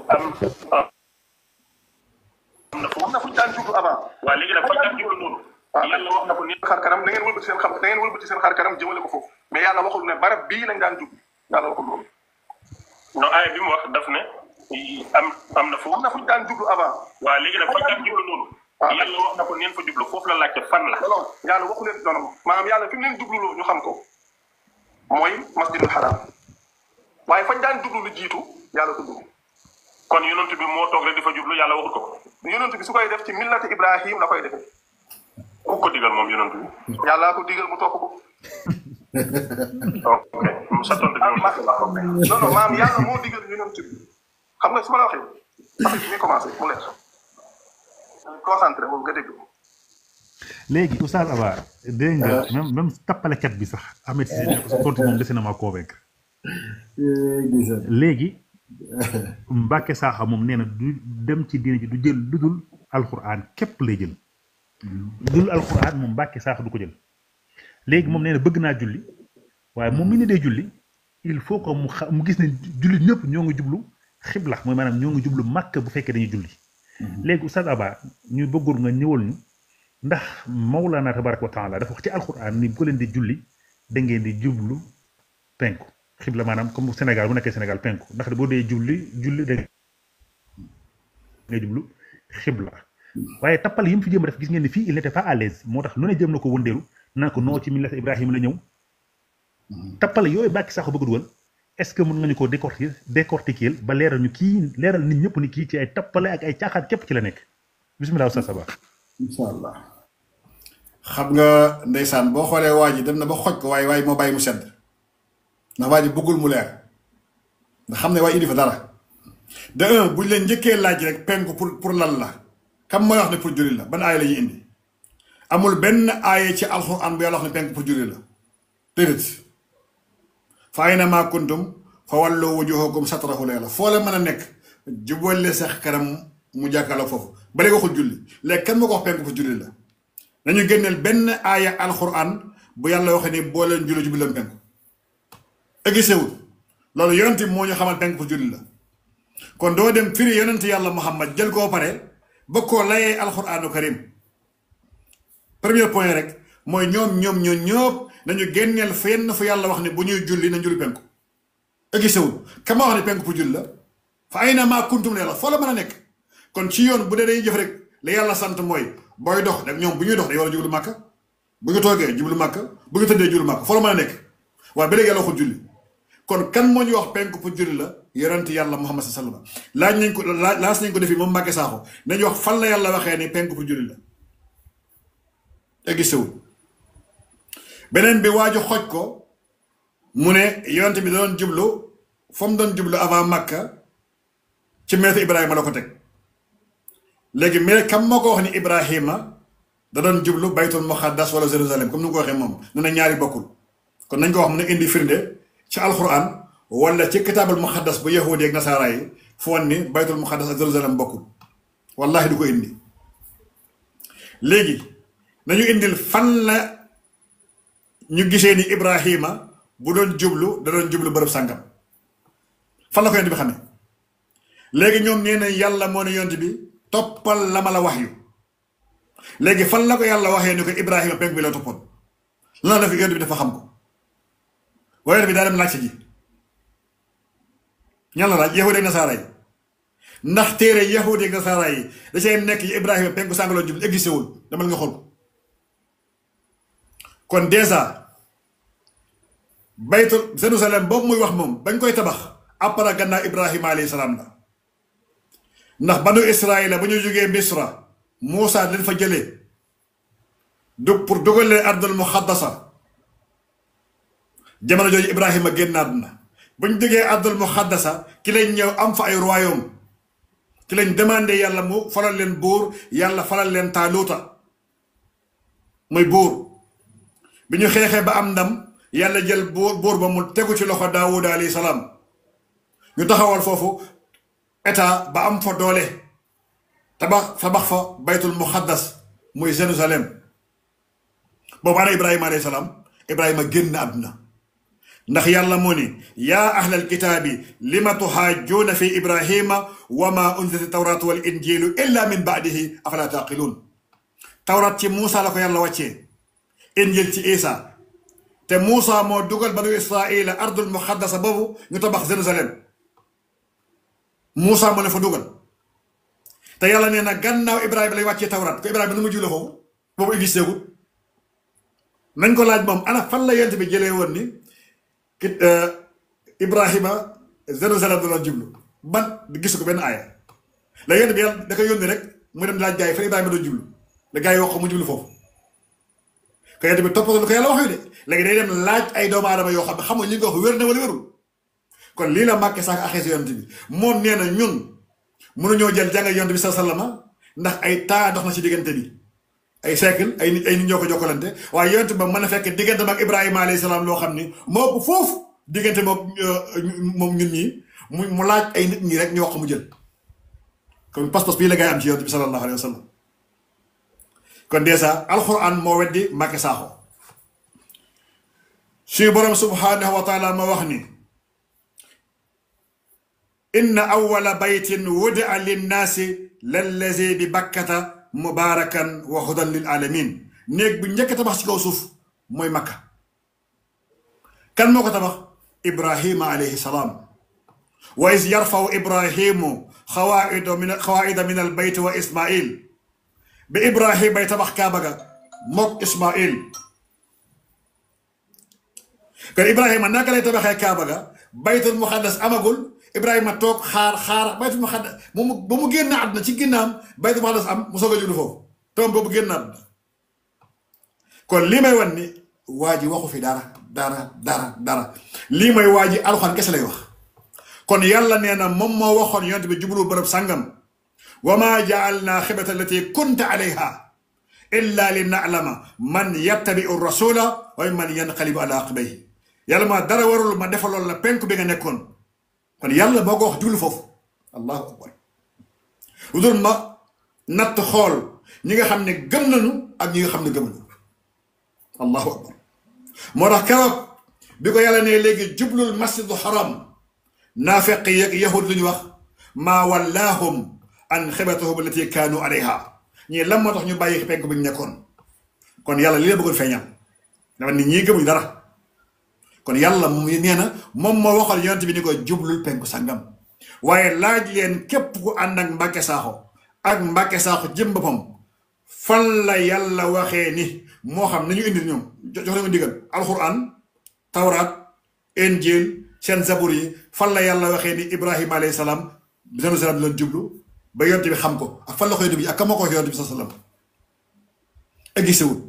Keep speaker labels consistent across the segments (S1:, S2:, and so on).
S1: am na fu ñu daan jublu avant. waaw léegi nag fa daan jublu noonu. yàlla wax na ko ni xar kanam da ngeen wëlbati seen da ngeen wëlbati seen xar kanam jëmale ko foofu mais yàlla waxul ne barab bii lañ daan jublu yàlla waxul loolu. non aaya bi mu wax daf ne am na fu ñu daan jublu avant. waaw léegi nag fa daan jublu noonu. yàlla wax na ko neen fa jublu foofu la laajte fan la. non yàlla waxu leen noonu maanaam yàlla fi mu leen jubluloo ñu xam ko mooy masjidul haram waaye fañ daan jublu lu jiitu yàlla tudd kon yonent bi moo toog rek di fa jublu yàlla waxut ko yonent bi su koy def ci millati Ibrahim la koy defee ku ko digal moom yonent bi yàlla ko digal mu topp ko. ok sa tontu bi non non maam yàlla moo digal yonent bi xam nga su ma la waxee parce que mi commencé mu leer concentré moom nga dégg.
S2: léegi Oustaz Aba dégg nga même tappalekat bi sax Ahmed Cissé tontu moom dese na maa convaincre léegi Mbacke Sakho moom nee na du dem ci diine ji du jël lu dul alxuraan képp lay jël lu dul alxuraan moom Mbacke Sakho du ko jël léegi moom nee na bëgg naa julli waaye moom mi ne dee julli il faut que mu gis ne julli ñëpp ñoo ngi jublu xibla mooy maanaam ñoo ngi jublu màkk bu fekkee dañuy julli léegi Oustaz Aba ñu bëggoon nga ñëwal ñu ndax Mawlana tabaraka wa taala dafa wax ci alxuraan ni bu ko leen di julli da ngeen di jublu penku xibla maanaam comme Sénégal bu nekkee Sénégal penku ndax boo dee julli da ngay jublu xibla waaye tappal yi mu fi jëm a def gis ngeen ni fii il n'était pas à l'aise moo tax lu ne jëm na ko wëndeelu naa ko noo ci millata Ibrahima la ñëw tappal yooyu Mbacke Sakho bëgg dugal est-ce que mën nga ñu ko décortiquer ba leeral ñu kii leeral nit ñëpp ni kii ci ay tappale ak ay caaxaan képp ci la nekk bismillah Oustaz Aba.
S3: incha allah xam nga ndeysaan boo xoolee waa ji dem na ba xoj ko waaye moo bàyyi mu sedd ndax waa ji bëggul mu leer nga xam ne waaye indi fa dara de un buñ leen njëkkee laaj rek penku pour lan la kam mooy wax ne pour julli la ban aaya la ñuy indi amul benn aaya ci alxuraan bu yàlla wax ne penku pour julli la déedéet fa aynamaa kuntum fa wallu wujuhakum satrahu la foo la mën a nekk jubale sax kanam mu jàkkaarloo foofu ba léegi waxul julli léegi kan ma ko wax penku pour julli la nañu génneel benn aaya alxuraan bu yàlla waxee ni boo leen julli jublu leen penku egisewul loolu yonent bi moo ñu xamal penku pour julli la kon doo dem firi yonent yàlla Muhammad jël koo pare ba koo layee alxuraanu karim premier point rek mooy ñoom ñëpp nañu génneel fenn fu yàlla wax ne bu ñuy julli nañ julli penku egisewul ka ma wax ne penku pour julli la fa aynamaa kuntum la yàlla foo la mën a nekk kon ci yoon bu dee day jëf rek la yàlla sant mooy booy dox nag ñoom bu ñuy dox dañu war a jublu màkka bu ñu toogee jublu màkka bu ñu tëddee jublu màkka foo la mën a nekk waaye ba léegi yàlla waxul julli kon kan moo ñu wax penku pour julli la yonent yàlla Muhammad sallallahu alayhi wasallam laaj nañ ko defi moom Mbacke Sakho nañu wax fan la yàlla waxee ni penku pour julli la eggisewul beneen bi waaju xoj ko mu ne yonent bi da doon jublu fa mu doon jublu avant Makka ci meetu Ibrahima la ko teg léegi mais kam moo ko wax ni Ibrahima da doon jublu baytul muqaddas wala Jérusalem comme ni nga ko waxee moom ne na ñaari bokkul kon nañ ko wax mu ne indi firnde ci alquran wala ci kitaabul muqaddas bu yahudi ak nasaara yi fu wan ni baytul muqaddas ak Jérusalem bokkul wallahi du ko indi léegi nañu indil fan la ñu gisee ni Ibrahima bu doon jublu da doon jublu bërëb sàngam fan la ko yonent bi xamee léegi ñoom nee na yàlla moo ne yonent bi toppal la ma la wax yu léegi fan la ko yàlla waxee ni ko Ibrahima penk bi la toppoon lan la fi yonent bi dafa xam ko waaye yonent bi daa dem laajte ji ñan la laaj yahudi ak nasaara yi ndax téere yahudi ak nasaara yi da cee nekk yi Ibrahima penku sàngaloon jublu existé wul demal nga xool ko kon dèjà baytul Jérusalem boobu muy wax moom bañ koy tabax après gannaaw Ibrahima alayhi salaam la ndax banu Israël bu ñu jógee Misra Muusa leen fa jëlee pour dugal leen ardul muqaddasa jamono jooju Ibrahima génnaat na bu ñu jógee ardul muqaddasa ki lañ ñëw am fa ay royaume ki lañ demandé yàlla mu falal leen buur yàlla falal leen Taaluuta muy buur bi ñu xeexee ba am ndam yàlla jël buur ba mu tegu ci loxo Daawuda alayhi salaam ñu taxawal foofu état ba am fa doole tabax fa baytul muqaddas muy Jérusalem boobu ana Ibrahima alayhi salaam Ibrahima génn àdduna ndax yàlla moo ni yaa ahlal kitaabi lima tuhaajjuuna fi ibrahima wa ma unzilat tawraatu wal injilu illa min baadihi afala taqiluun tawraat ci Muusa la ko yàlla wàccee injil ci Isa te Muusa moo dugal banu israila ardul muqaddasa boobu ñu tabax Jérusalem Muusa moo ne fa dugal te yàlla nee na gannaaw Ibrahima lay wàccee tawraat ko Ibrahima nu mu julle foofu boobu existé gul nañ ko laaj moom ana fan la yent bi jëlee woon ni Ibrahima Jérusalem da doon jublu ban gisu ko benn aaya la yent bi yàlla da koy yónni rek mu dem laaj gaa yi fa Ibrahima doon jublu la gaa yi wax ko mu jublu foofu ko yent bi toppatoo lu ko yàlla wax yu de léegi day dem laaj ay doomu aadama yoo xam ne xamuñ li nga wax wér na wala wérul kon lii la Màkke sax axee si yonent bi moom nee na ñun mënuñoo jël jàngal yonent bi sa sallama ndax ay taa dox na ci diggante bi ay siècle ay nit ñoo ko jokkalante waaye yonent ba mën a fekk diggante mag Ibrahima alayhi salaam loo xam ni moo ëpp foofu diggante moom ñun ñii mu laaj ay nit ñi rek ñu wax ko mu jël kon pas-pas bii la ngay am ci yonent bi sallallahu alayhi wa sallam kon dèjà alquran moo weddi Màkke Sakho suñu borom subhanahu wa taala ma wax ni inna awwala baytin wudia linnaasi lallazi bi bakkata mubarakan wa hudan lil alamin néeg bu njëkk tabax ci kaw suuf mooy Makka kan moo ko tabax Ibrahima alayhi salaam wa is yarfaw Ibrahimu xawaida min al bayt wa Ismail bi Ibrahim bay tabax Kaaba ga mook Ismail kon Ibrahima naka lay tabaxee Kaaba ga baytul muqaddas amagul Ibrahima toog xaar baytul muqaddas ba mu génn àdduna ci ginnaam baytul muqaddas am mu soog a jublu foofu toom boobu génn àdduna kon lii may wan ni waa ji waxu fi dara lii may waa ji alxuraan kese lay wax kon yàlla nee na moom moo waxoon yonent bi jublu bërëb sàngam wa maa jaalna xibata allati kunta alayha illa li na'lama man yattabi'u rasula wa man yanqalibu ala aqibayhi yàlla ma dara warul ma defaloon la penku bi nga nekkoon kon yàlla moo ko wax jublu foofu allahu akbar lu dul ma natt xool ñi nga xam ne gëm nañu ak ñi nga xam ne gëmuñu allahu akbar moo tax keroog bi ko yàlla ne léegi jublul masjidu haram naafeq yeeg yahud lu ñu wax maa wallaahum an xibatahum allati kaanu alayha ñii lan moo tax ñu bàyyi penku bi ñu nekkoon kon yàlla li la bëggoon feeñal dafa nit ñii gëmuñu dara kon yàlla nee na moom moo waxal yonent bi ni ko jublul penku sangam waaye laaj leen képp ku ànd ak Màkke Sakho ak Màkke Sakho jëm boppam fan la yàlla waxee ni moo xam nañu indil ñoom jox nañu ndigal alquran tawraat injil seen zabur yi fan la yàlla waxee ni Ibrahima alayhi salaam Jérusalem doon jublu ba yonent bi xam ko ak fan la koy dugg ak ka moo ko wax yonent bi sa sallam eggisewul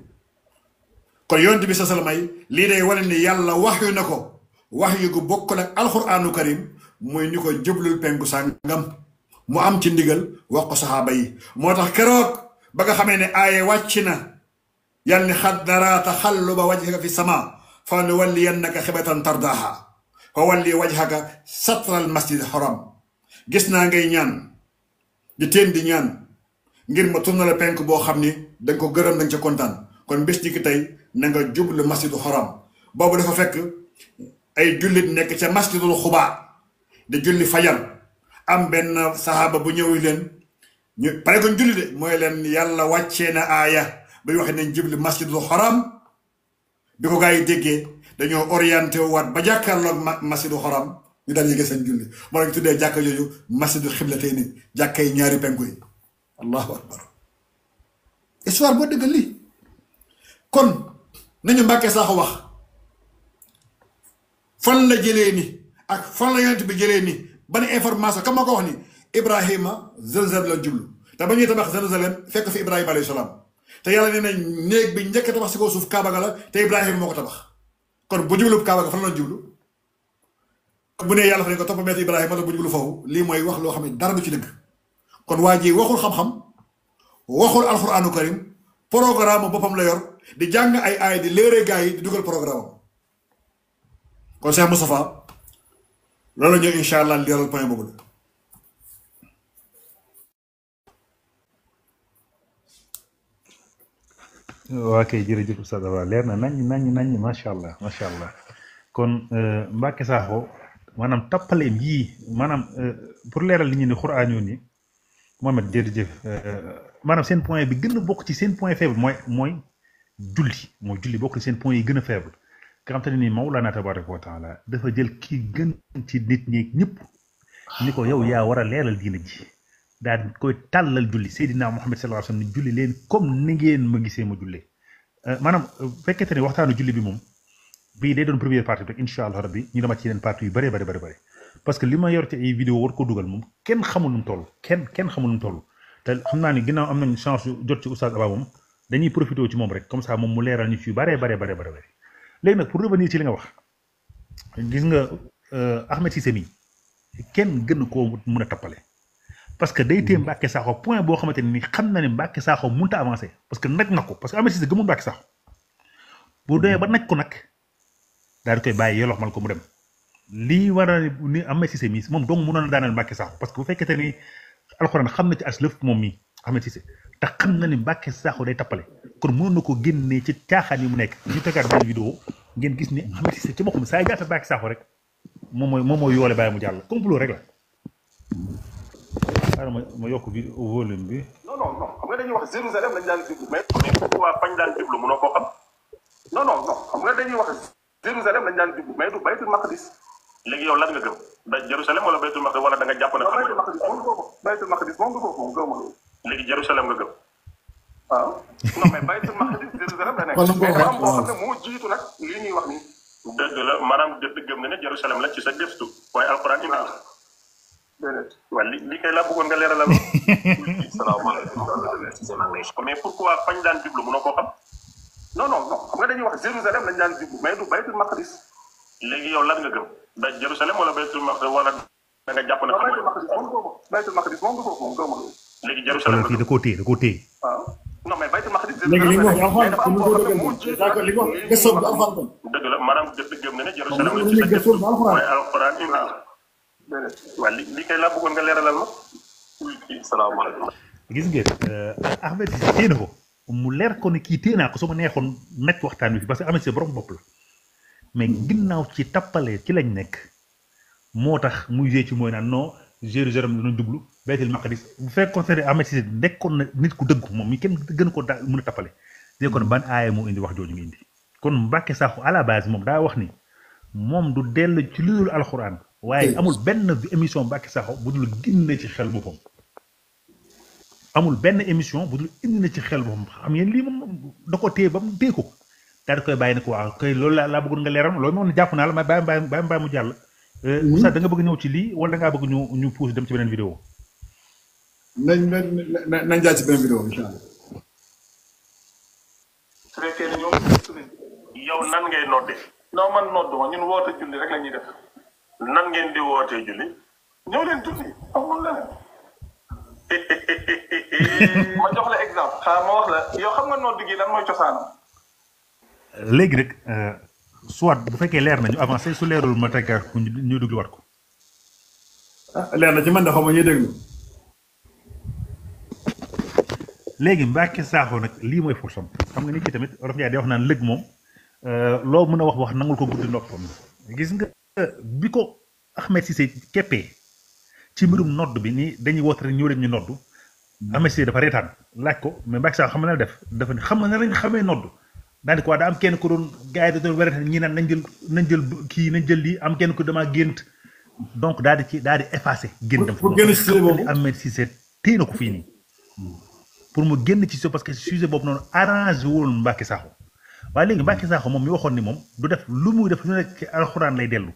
S3: kon yonent bi sa sallam ay lii day wane ni yàlla waxyu na ko waxyu gu bokkul ak alquranu karim muy ñu ko jublul penku sàngam mu am ci ndigal wax ko saxaaba yi moo tax keroog ba nga xamee ne aaye wàcc na yàlla ni xad nara taxalluba wajhaka fi sama fa nuwalliyannaka xibatan tardaha fa walli wajhaka satral masjid haram gis naa ngay ñaan di teen di ñaan ngir ma tourné la penk boo xam ni danga ko gërëm danga ca kontaan kon bés ni ki tey na nga jublu masjidu haram boobu dafa fekk ay jullit nekk ca masjidul xubaa di julli fajar am benn saxaaba bu ñëw leen ñu pare kon julli de mooy leen yàlla wàccee na aaya bay waxe nañ jublu masjidul haram bi ko gaa yi déggee dañoo orienté waat ba jàkkaarloog masjidul haram ñu daal yéege seen julli moo lañ tuddee jàkka yooyu masjidul xiblatayni jàkkay ñaari penku yi allahu akbar histoire boo dëggal lii kon nañu Màkke Sakho wax fan la jëlee ni ak fan la yonent bi jëlee ni ban information kam ma ko wax ni Ibrahima Jérusalem la jublu te ba ñuy tabax Jérusalem fekk fi Ibrahima alayhi salaam te yàlla nee na néeg bi njëkk tabax si kaw suuf Kaaba ga la te Ibrahima moo ko tabax kon bu jublu Kaaba ga fan la jublu bu ne yàlla fa ne ko topp meet Ibrahima la bu jublu foofu lii mooy wax loo xam ne dara du ci dëgg kon waa ji waxul xam-xam waxul alquranu karim programme boppam la yor di jàng ay di léere gaa yi di dugal programme kon Cheikh Moustapha loolu ñëw incha allah leeral point boobu la.
S2: waa kay jërëjëf Oustaz Aba leer na nañ macha allah kon Mbacke Sakho maanaam tappaleem yii maanaam pour leeral li ñu ne xuraan yoon yi Mohamed jërëjëf maanaam seen point bi gën a bokk ci seen point faible mooy julli bokk ci seen point yi gën a faible nga xam te ne nii Mawlana tabaraka wa taala dafa jël kii gën ci nit ñi ñëpp ni ko yow yaa war a leeral diina ji daal koy tàllal julli Seydina Muhammad sallallahu alayhi wa sallam ni julli leen comme ni ngeen ma gisee ma jullee maanaam fekkente ne waxtaanu julli bi moom bii day doon première partie bi rek incha allah rabbi ñu demaat ci yeneen partie yu bëree bëri parce que li ma yor ci ay vidéo war ko dugal moom kenn xamul nu mu toll kenn xamul nu mu toll te xam naa ni ginnaaw am nañ chance jot ci oustaz Aba moom dañuy profité ci moom rek comme ça moom mu leeral ñu ci yu bëree bëri léegi nag pour revenir ci li nga wax gis nga Ahmed Cissé mi kenn gën koo mun a tappale parce que day téye Mbacke Sakho point boo xamante ne ni xam na ne Mbacke Sakho mënut a avancé parce que naj na ko parce que Ahmed Cissé gëmul Mbacke Sakho bu demee ba naj ko nag daal di koy bàyyi yolox mal ko mu dem lii war a ni Ahmed Cissé mi moom dong mënoon a daaneel Mbacke Sakho parce que bu fekkente ni alxuraan xam na ci as lëf moom mii Ahmed Cissé te xam na ni Mbacke Sakho day tappale kon mënoon na ko génnee ci caaxaan yi mu nekk ñu tegaat benn vidéo ngeen gis ni Ahmed Cissé ci boppam saa jaata Mbacke Sakho rek moom mooy yoole bàyyi mu jàll complot rek la. xaaral ma yokk bi volume bi.
S1: non xam nga dañuy wax Jérusalem lañ daan jublu mais pourquoi fañ daan jublu mënoo koo xam non xam nga dañuy wax Jérusalem lañ daan jublu mais du baytul maqdis léegi yow lan nga gëm da Jérusalem wala baytul maqdis wala da nga jàpp ne xam nga baytul maqdis moom du ko moom gëmuma léegi Jérusalem nga gëm waaw non mais baytul maqdis Jérusalem la nekk mais am boo xam ne moo jiitu nag lii ñuy wax nii dëgg la maanaam gëm na ne Jérusalem la ci sa gëstu waaye alquran indi la déedéet waaw li kay laa bëggoon nga leeralal salaamaaleykum mais pourquoi fañ daan jublu mënoo koo xam non xam nga dañuy wax Jérusalem lañ daan jublu mais du baytul maqdis léegi yow lan nga gëm da Jérusalem wala baytul maqdis wala da nga jàpp ne xam nga baytul maqdis moom du ko moom gëmuma léegi Jérusalem
S2: da koo téye
S1: waaw non mais baytul maqdis
S3: léegi li nga wax alxuraan ko ko dëgg d'accord li nga wax gëstu bi alxuraan
S1: dëgg la maanaam gëm na ne Jérusalem la ci sa gëstu waaye alxuraan indi waaw li kay laa bëggoon nga leeralal ma. salaamaaleykum.
S2: gis ngeen Ahmed Cissé téye na ko mu leer ko ne kii téye naa ko su ma neexoon nekk waxtaan wi fi parce que Ahmed Cissé borom bopp la mais ginnaaw ci tappale ci lañ nekk moo tax muy jee ci mooy naan non Jérusalem dana jublu Baytul Maqdis bu fekkoon ne Ahmed Cissé nekkoon na nit ku dëgg moom mi kenn gën ko daa mën a tappale dégg kon ban aaya moo indi wax jooju nga indi kon Mbacke Sakho à la base moom daa wax ni moom du dellu ci lu dul alxuraan. waaye amul benn émission Mbacke Sakho bu dul génn ci xel boppam amul benn émission bu dul indi na ci xel boppam xam ngeen lii moom da ko téye ba mu téye ko daal di koy bàyyi ne ko waaw kay loolu laa bëggoon nga leeral loolu moom jàpp naa la may bàyyi mu jàll. Oustaz da nga bëgg ñëw ci lii wala da ngaa bëgg ñu pousse dem ci beneen vidéo.
S3: nañ jaar ci beneen vidéo incha allah.
S1: su fekkee ne ñoom yow nan ngay nodde. non man noddu ma ñun woote julli rek la ñuy def. nan ngeen di wootee julli ñëw leen julli amul leneen ma jox la exemple ma wax la yow xam nga nodd gi lan mooy cosaanam
S2: léegi rek soit bu fekkee leer na ñu avancé su leerul ma teg ñu déglu war ko
S3: leer na ci man de xaw ma ñuy déglu
S2: léegi Mbacke Sakho nag lii mooy forsom xam nga nit ki tamit Wolof Njaay di wax naan lëg moom loo mën a wax nangul ko guddi noppam gis nga bi ko Ahmed Cissé keppee ci mbirum nodd bi nii dañuy woote rek ñëw leen ñu nodd Ahmed Cissé dafa reetaan laaj ko mais Mbacke Sakho xam nga def dafa ne xam nga ne lañ xamee nodd daal di ko daa am kenn ko doon gars yi da doon werante ñi naan nañ jël lii am kenn ko damaa gént donc daal di effacé génn dem Ahmed Cissé téye na ko fii nii pour mu génn ci parce que sujet boobu noonu arrangé wul Mbacke Sakho waaye léegi Mbacke Sakho moom mi waxoon ni moom du def lu muy def lu nekk ci alxuraan lay dellu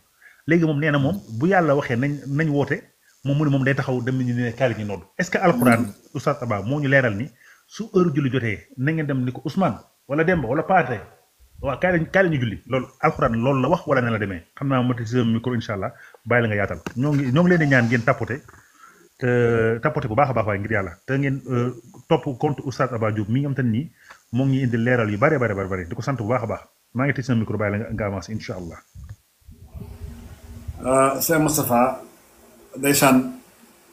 S2: léegi moom nee na moom bu yàlla waxee nañ woote moom mu ne moom day taxaw dem ñu ne kaali ñu nodd est-ce que alxuraan Oustaz Aba moo ñu leeral ni su heure julli jotee na ngeen dem ni ko Ousmane wala Demba wala Paate waaw kaali ñu julli loolu alxuraan loolu la wax wala ne la demee xam naa ma tëj sa micro incha allah bàyyi la nga yaatal ñoo ngi leen di ñaan ngeen tapote bu baax a baax waaye ngir yàlla te ngeen topp compte Oustaz Aba Diop mi nga xam te nii moo ngi indi leeral yu bare di ko sant bu baax a baax maa ngi tëj sama micro bàyyi la nga avancé incha allah.
S3: Cheikh Moustapha ndeysaan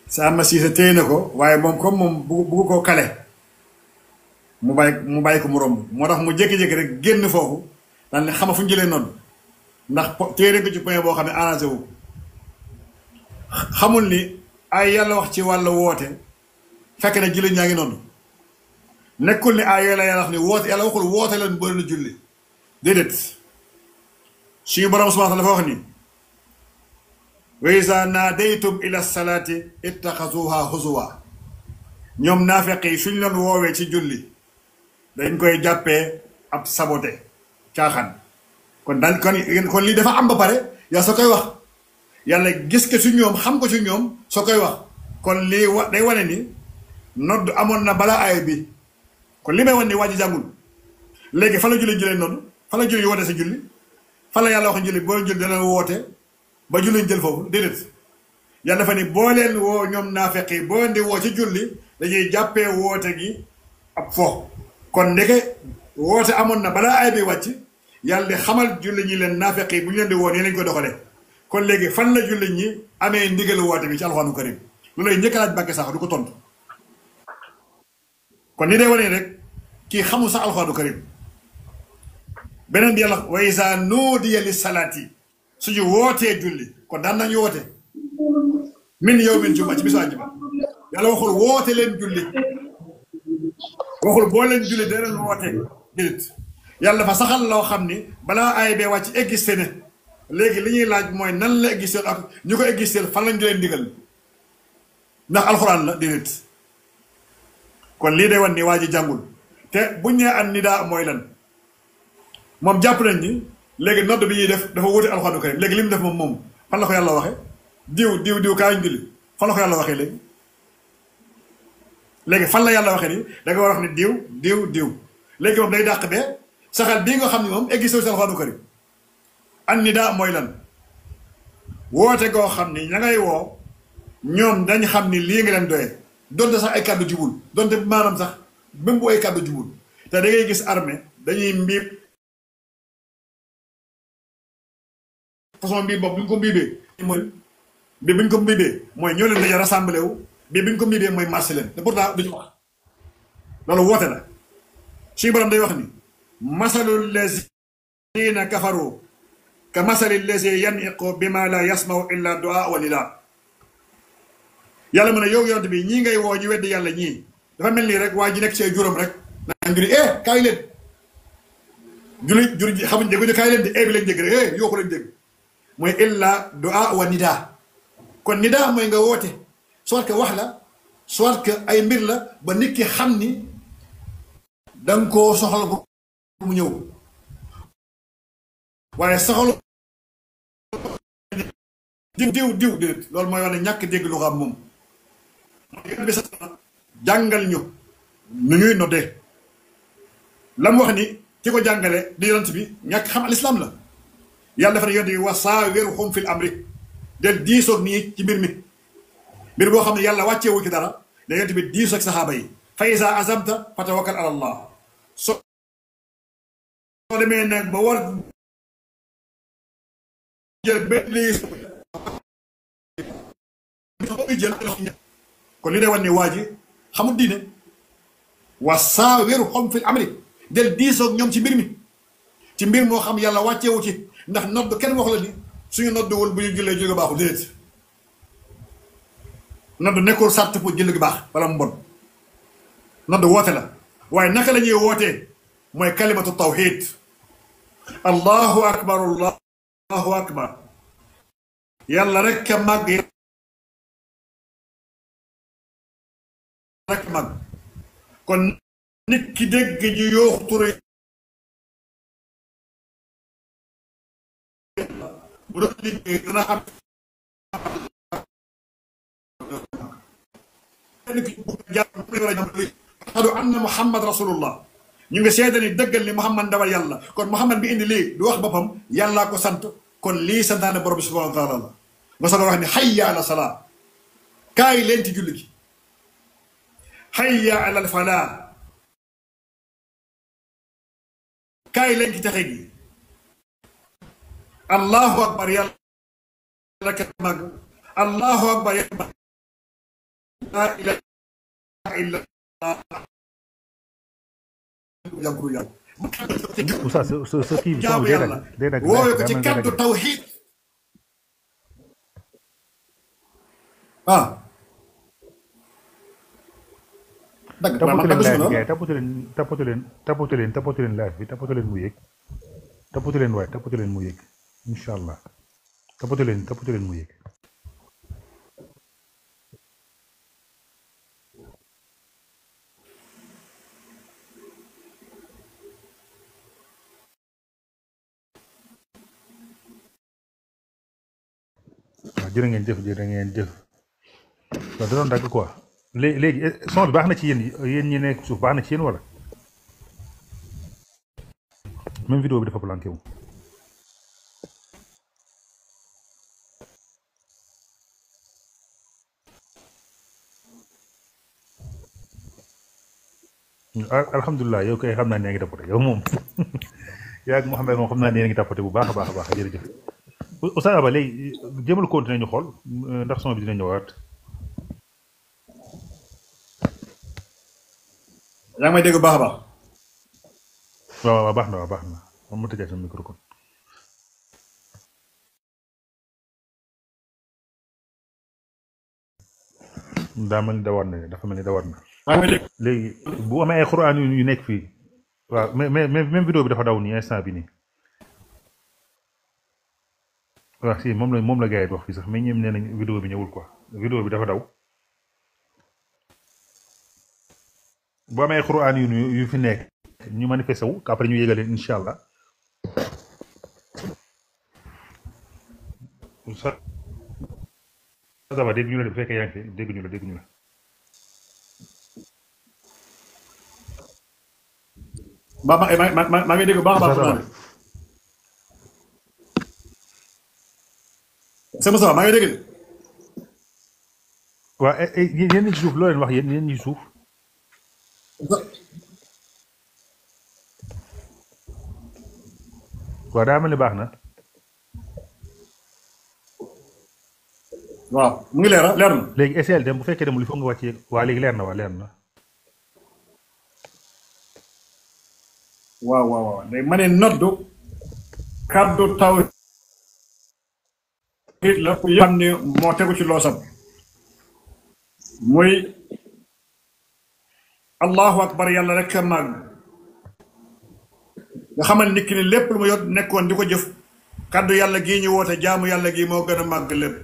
S3: sa Ahmed Cissé téye na ko waaye moom comme moom bugg koo kale mu bàyyi ko mu romb moo tax mu jékki-jékki rek génn foofu daal ne xama fu ñu jëlee nodd ndax téere ko ci point boo xam ne arrangé wu xamul ni ay yàlla wax ci wàllu woote fekk na julli ñaa ngi noonu nekkul ni ay yàlla wax ni woote yàlla waxul woote leen bëri na julli déedéet suñu borom subhanahu wa taala dafa wax ni wa iza naadaytum ila salaati ittaxazuha huzuwa ñoom naafeq yi suñ leen woowee ci julli dañ koy jàppee ab saboté caaxaan kon daal kon lii dafa am ba pare yaa soo koy wax yàlla gis ko ci ñoom xam ko ci ñoom soo koy wax kon lii day wane ni nodd amoon na balaa aaya bi kon li may wan ni waa ji jàngul léegi fa la julli jëlee nodd fa la julli woote sa julli fa la yàlla wax julli boo julli dana woote ba julli jël foofu déedéet yàlla dafa ni boo leen woo ñoom naafeq yi boo leen di woo ci julli dañuy jàppee woote gi ab fo kon ndeke woote amoon na balaa aaya bi wàcc yàlla di xamal julli ñi leen naafeq yi bu ñu leen di woo nii lañ ko doxalee kon léegi fan la julli ñi amee ndigalu woote bi ci alxuraanu karim loolu lay njëkk laaj Mbàkke sax du ko tontu kon ni day wane rek kii xamul sax alxuraanu karim beneen bi yàlla wa izaa nuudiya li salaati suñu wootee julli kon daan nañu woote min yawmil juma ci bisu àjjuma yàlla waxul woote leen julli waxul boo leen julli da leen woote déedéet yàlla dafa saxal loo xam ni balaa aay bee wàcc existé ne léegi li ñuy laaj mooy nan la existé ak ñu ko existé fan lañ leen digal ndax alxuraan la déedéet kon lii day wan ni waa ji jàngul te buñ nee an nidaa mooy lan moom jàpp nañ ni léegi nodd bi ñuy def dafa wuute alxuraanu karim léegi li mu def moom fan la ko yàlla waxe diw kaay ñu julli fan la ko yàlla waxee léegi fan la yàlla waxee ni da nga war a wax ni diw léegi moom day dàq bee saxal bii nga xam ne moom existé ci alxuraanu karim an nidaa mooy lan woote goo xam ni ña ngay woo ñoom dañ xam ni lii nga leen doyee donte sax ay kàddu jubul donte maanaam sax même bu ay kàddu jubul te da ngay gis armée dañuy mbiib façon mbiib boobu bu ñu ko mbiibee mooy bii bu ñu ko mbiibee mooy ñoo leen dañu rassemblé wu bii bu ñu ko mbiibee mooy marché leen te pourtant duñu wax loolu woote la suñu borom day wax ni masalul lazina kafaru ka masalil lazi yaniqu bima la yasmau illa du'a wa nida yàlla mu ne yow yonent bi ñii ngay woo ñu weddi yàlla ñii dafa mel nii rek waa ji nekk see juróom rek naan juri kaay leen juri xamuñ dégguñu kaay leen di bi lañ dégg rek yoo ko lañ dégg mooy illa du'a wa nida kon nida mooy nga woote soit que wax la soit que ay mbir la ba nit ki xam ni danga koo soxla bu mu ñëw waaye soxla diw déet loolu mooy wax ne ñàkk dégg lu xam moom bi sax jàngal ñu nu ñuy noddee la mu wax ni ki ko jàngale di yonent bi ñàkk xam al islam la yàlla dafa ne yonent bi wa saawirhum fil amri del diisoog nii ci mbir boo xam ne yàlla wàcceewu ci dara da yonent bi diisoog saxaaba yi fa iza azamta fa tawakkal ala allah soo demee nag ba war jël benn lii kon li day wan ne waa ji xamul diine wa saawirhum fil amri del diisoog ñoom ci mbir moo xam yàlla wàcceewu ci ndax nodd kenn wax la ni suñu nodduwul bu ñu jullee jóge baaxul déedéet nodd nekkul sàrt pour julli gi baax wala mu bon nodd woote la waaye naka la ñuy wootee mooy kalimatu tawhid allahu akbar allahu akbar yàlla rek a màgg rek mag kon nit ki dégg ñu yooxu turu bu doon liggéey dana xam ashhadu anna muhammad rasulullah ñu ngi seede ni dëggal ni muhammad ndawal yàlla kon muhammad bi indi lii du wax boppam yàllaa ko sant kon lii santaane borom bi subhanahu wa taala la nga soog a wax ni hayya ala salaa kaay leen ci julli gi hayya ala al falaa kaay leen ci texe gi allahu akbar yàlla ka mag allahu akbar yàlla laa ilaha illa allah
S2: Oustaz sa kii bi
S3: jaamu yàlla woowe ko ci kaddu tawxiid dagg
S2: tapote leen live bi gars yi tapote leen live bi tapote leen mu yëg tapote leen mu yëg incha allah tapote leen mu yëg. waaw jërë ngeen jëf waaw da doon dagg quoi léegi son bi baax na ci yéen ñi nekk suuf baax na ci yéen wala même vidéo bi dafa planqué wu. alhamdulilah yow kay xam naa ne yaa ngi tapoté yow moom yaa ak Mouhamed moom xam naa ne yaa ngi tapoté bu baax a baax jërëjëf. Oustaz Aba léegi jéemal continuer ñu xool ndax son bi dina ñëwaat.
S3: yaa ngi may dégg baax a baax.
S2: waaw baax na moom mu tëjee sama micro kon. daa mel ni dawaat na dafa mel ni dawaat na. léegi bu amee ay xuraan yu nekk fii waaw mais même vidéo bi dafa daw nii instant bi nii. waaw si moom la gars yi wax fii sax mais ñoom nee nañ vidéo bi ñëwul quoi vidéo bi dafa daw bu amee xuraan yu fi nekk ñu manifesté wu après ñu yégal leen incha allah ça va dégg ñu la bu fekkee yaa ngi fi dégg ñu la
S3: maa ngi dégg baax a baax. c'est Moussa maa ngi dégg.
S2: waaw yéen ñi ci suuf loo leen wax yéen ñi ci suuf. waaw daa mel ni baax na.
S3: waaw mu ngi leer na.
S2: léegi SL dem bu fekkee demul il faut nga wàccee waa léegi leer na.
S3: waaw léegi ma ne noddu kaddu taw la ku xam ne moo tegu ci loosam muy allahu akbar yàlla rek a màgg nga xamal nit ki ne lépp lu ma yor nekkoon di ko jëf kaddu yàlla gii ñu woote jaamu yàlla gii moo gën a màgg lépp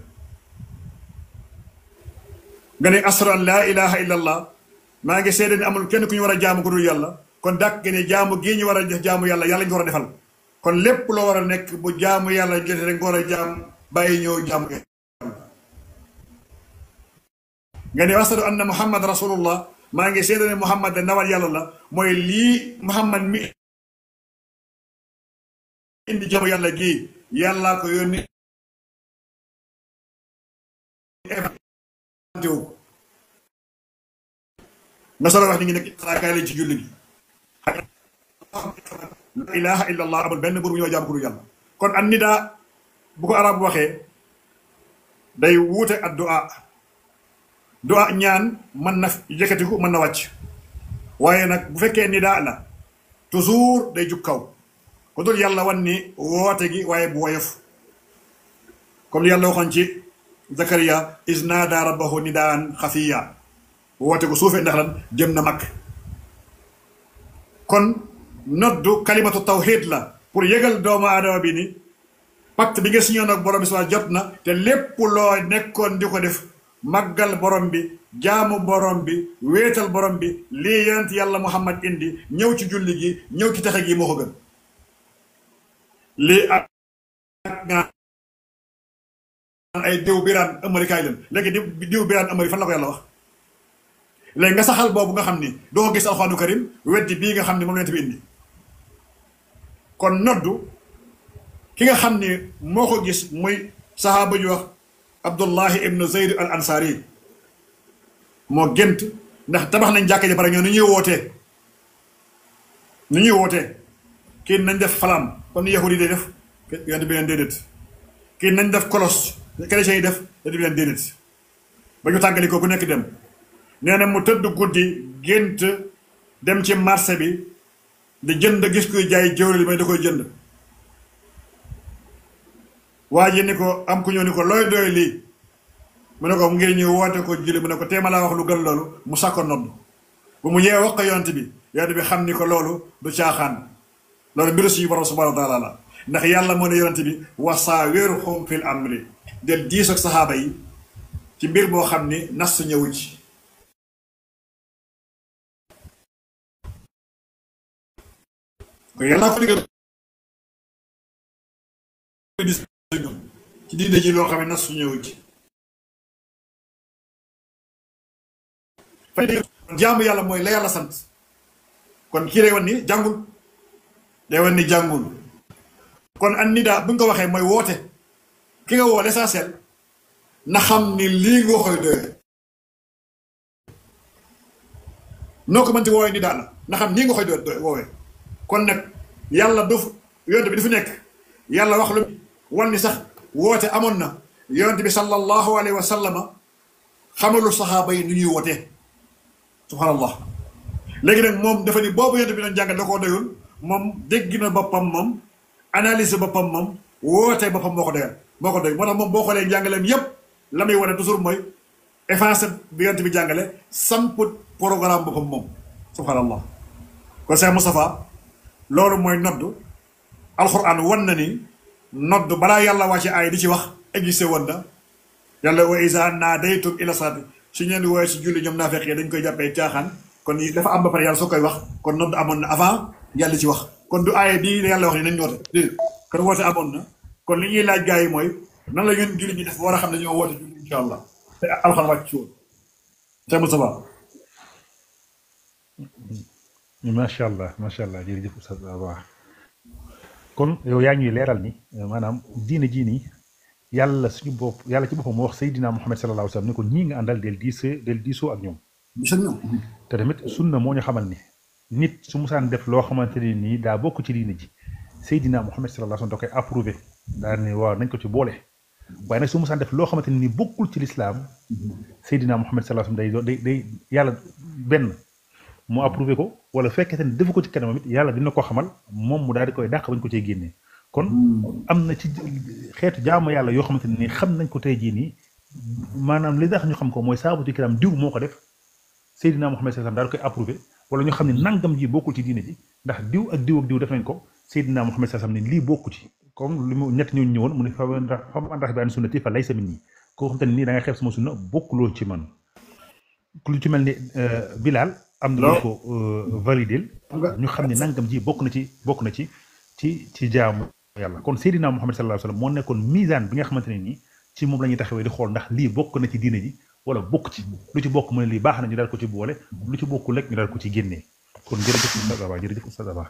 S3: nga ne asru an laa ilaha illa allah maa ngi seede ne amul kenn ku ñu war a jaamu ku dul yàlla kon dàq ne jaamu gii ñu war a def jaamu yàlla yàlla ñu war a defal kon lépp loo war a nekk bu jaamu yàlla jotee rek nga war a jaam bàyyi ñëw jaamu nga ne asadu anna muhammad rasulullah maa ngi seede ne muhammad de ndawal yàlla la mooy lii muhammad mi indi jaamu yàlla gii yàllaa ko yónni nga solo wax ni ngi nekk kaay lañ ci julli gi la ilaha illa allah amul benn buur bu ñoo jaam ku dul yàlla kon an nidaa bu ko arab waxee day wuute ak du'a ñaan mën na yëkkatiku mën na wàcc waaye nag bu fekkee nidaa la toujours day jug kaw ku dul yàlla wan ni woote gi waaye bu woyof comme li yàlla waxoon ci Zakariya is naada rabbahu nidaan xafiya woote ko suufee ndax lan jëm na mag kon noddu kalimatu tawhid la pour yëgal doomu aadama bi ni pacte bi nga signé ak borom bi subhanahu jot na te lépp loo nekkoon di ko def màggal borom bi jaamu borom bi wéetal borom bi lii yonent yàlla Muhammad indi ñëw ci julli gi ñëw ci texe gi moo ko gën lii ak nga ay diw biraan ëmari kaay leen léegi diw biraan ëmari fan la ko yàlla wax léegi nga saxal boobu nga xam ni doo ko gis alxuraanu karim weddi bii nga xam ni moom leen bi indi kon noddu ki nga xam ni moo ko gis muy sahaaba ju wax Abdullahi ibnu Zayd al Ansari moo gént ndax tabax nañ jàkka ji pare ñoo ni ñuy wootee kii nañ def falaam comme ni yahudi yi def yonent bi leen déedéet kii nañ def kolos chrétiens yi def yonent bi leen déedéet ba ñu tàggali ko ku nekk dem nee na mu tëdd guddi gént dem ci marché bi di jënd gis kuy jaay jëwril may da koy jënd waa ji ni ko am ku ñëw ni ko looy doy lii mu ne ko ngir ñu woote ko julli mu ne ko téema laa wax lu gën loolu mu sàkko nodd bu mu yee wax ko yonent bi xam ni ko loolu du caaxaan loolu mbiru suñu borom subhanahu wa taala la ndax yàlla moo ne yonent bi wasaawirhum fil amri del diis ak saxaaba yi ci mbir boo xam ni nas ñëwu ci ko yàlla ko digal ci diine ji loo xam ne nas ñëwu ci fay jaamu yàlla mooy la yàlla sant kon kii lay wan ni jàngul day wan ni jàngul kon an nidaa bu ñu ko waxee mooy woote ki nga woo l'essentiel na xam ni lii nga koy doyee noo ko mënti woowee nidaa la na xam nii nga koy doy woowee kon nag yàlla du yonent bi du fi nekk yàlla wax lu wan ni sax woote amoon na yonent bi sallallahu alayhi wa sallama xamalu saxaaba yi nu ñuy wootee subhanallah léegi nag moom dafa ni boobu yonent bi doon jàngal da koo doyul moom dégg na boppam moom analyse boppam moom wootee boppam moo ko doyal moo ko doy moo tax moom boo xoolee njàngaleem yépp la muy wane toujours mooy effacé bi yonent bi jàngale samp programme boppam moom subhanallah kon Cheikh Moustapha loolu mooy nodd alxuraan wan na ni nodd balaa yàlla wàcce aay di ci wax existé woon na yàlla wa iza naadaytum ila salaati su ñeen wooye si julli ñoom naafeq yi dañ koy jàppee caaxaan kon dafa am ba pare yàlla soo koy wax kon nodd amoon na avant yàlla ci wax kon du aaye bii yàlla wax ni nañ woote déedéet kon woote amoon na kon li ñuy laaj gars yi mooy nan la ñun julli ñi def war a xam ne ñoo woote julli insha allah te alxuraan wàcc ci woon Cheikh Moustapha
S2: macha allah jërëjëf Oustaz Ba kon yow yaa ñuy leeral ni maanaam diine jii nii yàlla suñu bopp yàlla ci boppam moo wax Seydina Muhammad sallallahu alayhi wa sallam ni ko ñii nga àndal del diisoo ak ñoom te tamit sunna moo ñu xamal ni nit su musaan def loo xamante ne nii daa bokk ci diine ji Seydina Muhammad sallallahu alayhi wa sallam da koy approuvé daal ne waaw nañ ko ci boole waaye nag su musaan def loo xamante ne nii bokkul ci lislaam Seydina Muhammad sallallahu alayhi wa sallam day yàlla benn mu approuvé ko wala fekkete ne defu ko ci kanamam it yàlla dina ko xamal moom mu daal di koy dàq bañ ko cee génnee kon am na ci xeetu jaamu yàlla yoo xamante ne nii xam nañ ko tey jii nii maanaam li tax ñu xam ko mooy saabatu kiram diw moo ko def Seydina Muhammad sallallahu alayhi wa sallam daal di koy approuvé wala ñu xam ne nangam ji bokkul ci diine ji ndax diw ak diw def nañ ko Seydina Muhammad sallallahu alayhi wa sallam ne lii bokku ci comme li mu ñett ñooñu ñëwoon mu ne fa man raxiba an sunnati fa laysa minni koo xam te ne nii da ngay xeeb sama sunna bokkuloo ci man lu ci mel ni Bilal am na lu ko validel ñu xam ne nangam ji bokk na ci jaamu yàlla kon Seydina Muhammad sallallahu alayhi wa sallam moo nekkoon misaan bi nga xamante ne nii ci moom la ñuy taxawee di xool ndax lii bokk na ci diine ji wala bokk ci lu ci bokk mu ne lii baax na ñu daal ko ci boole lu ci bokkul rek ñu daal ko ci génnee kon jërëjëf Oustaz Aba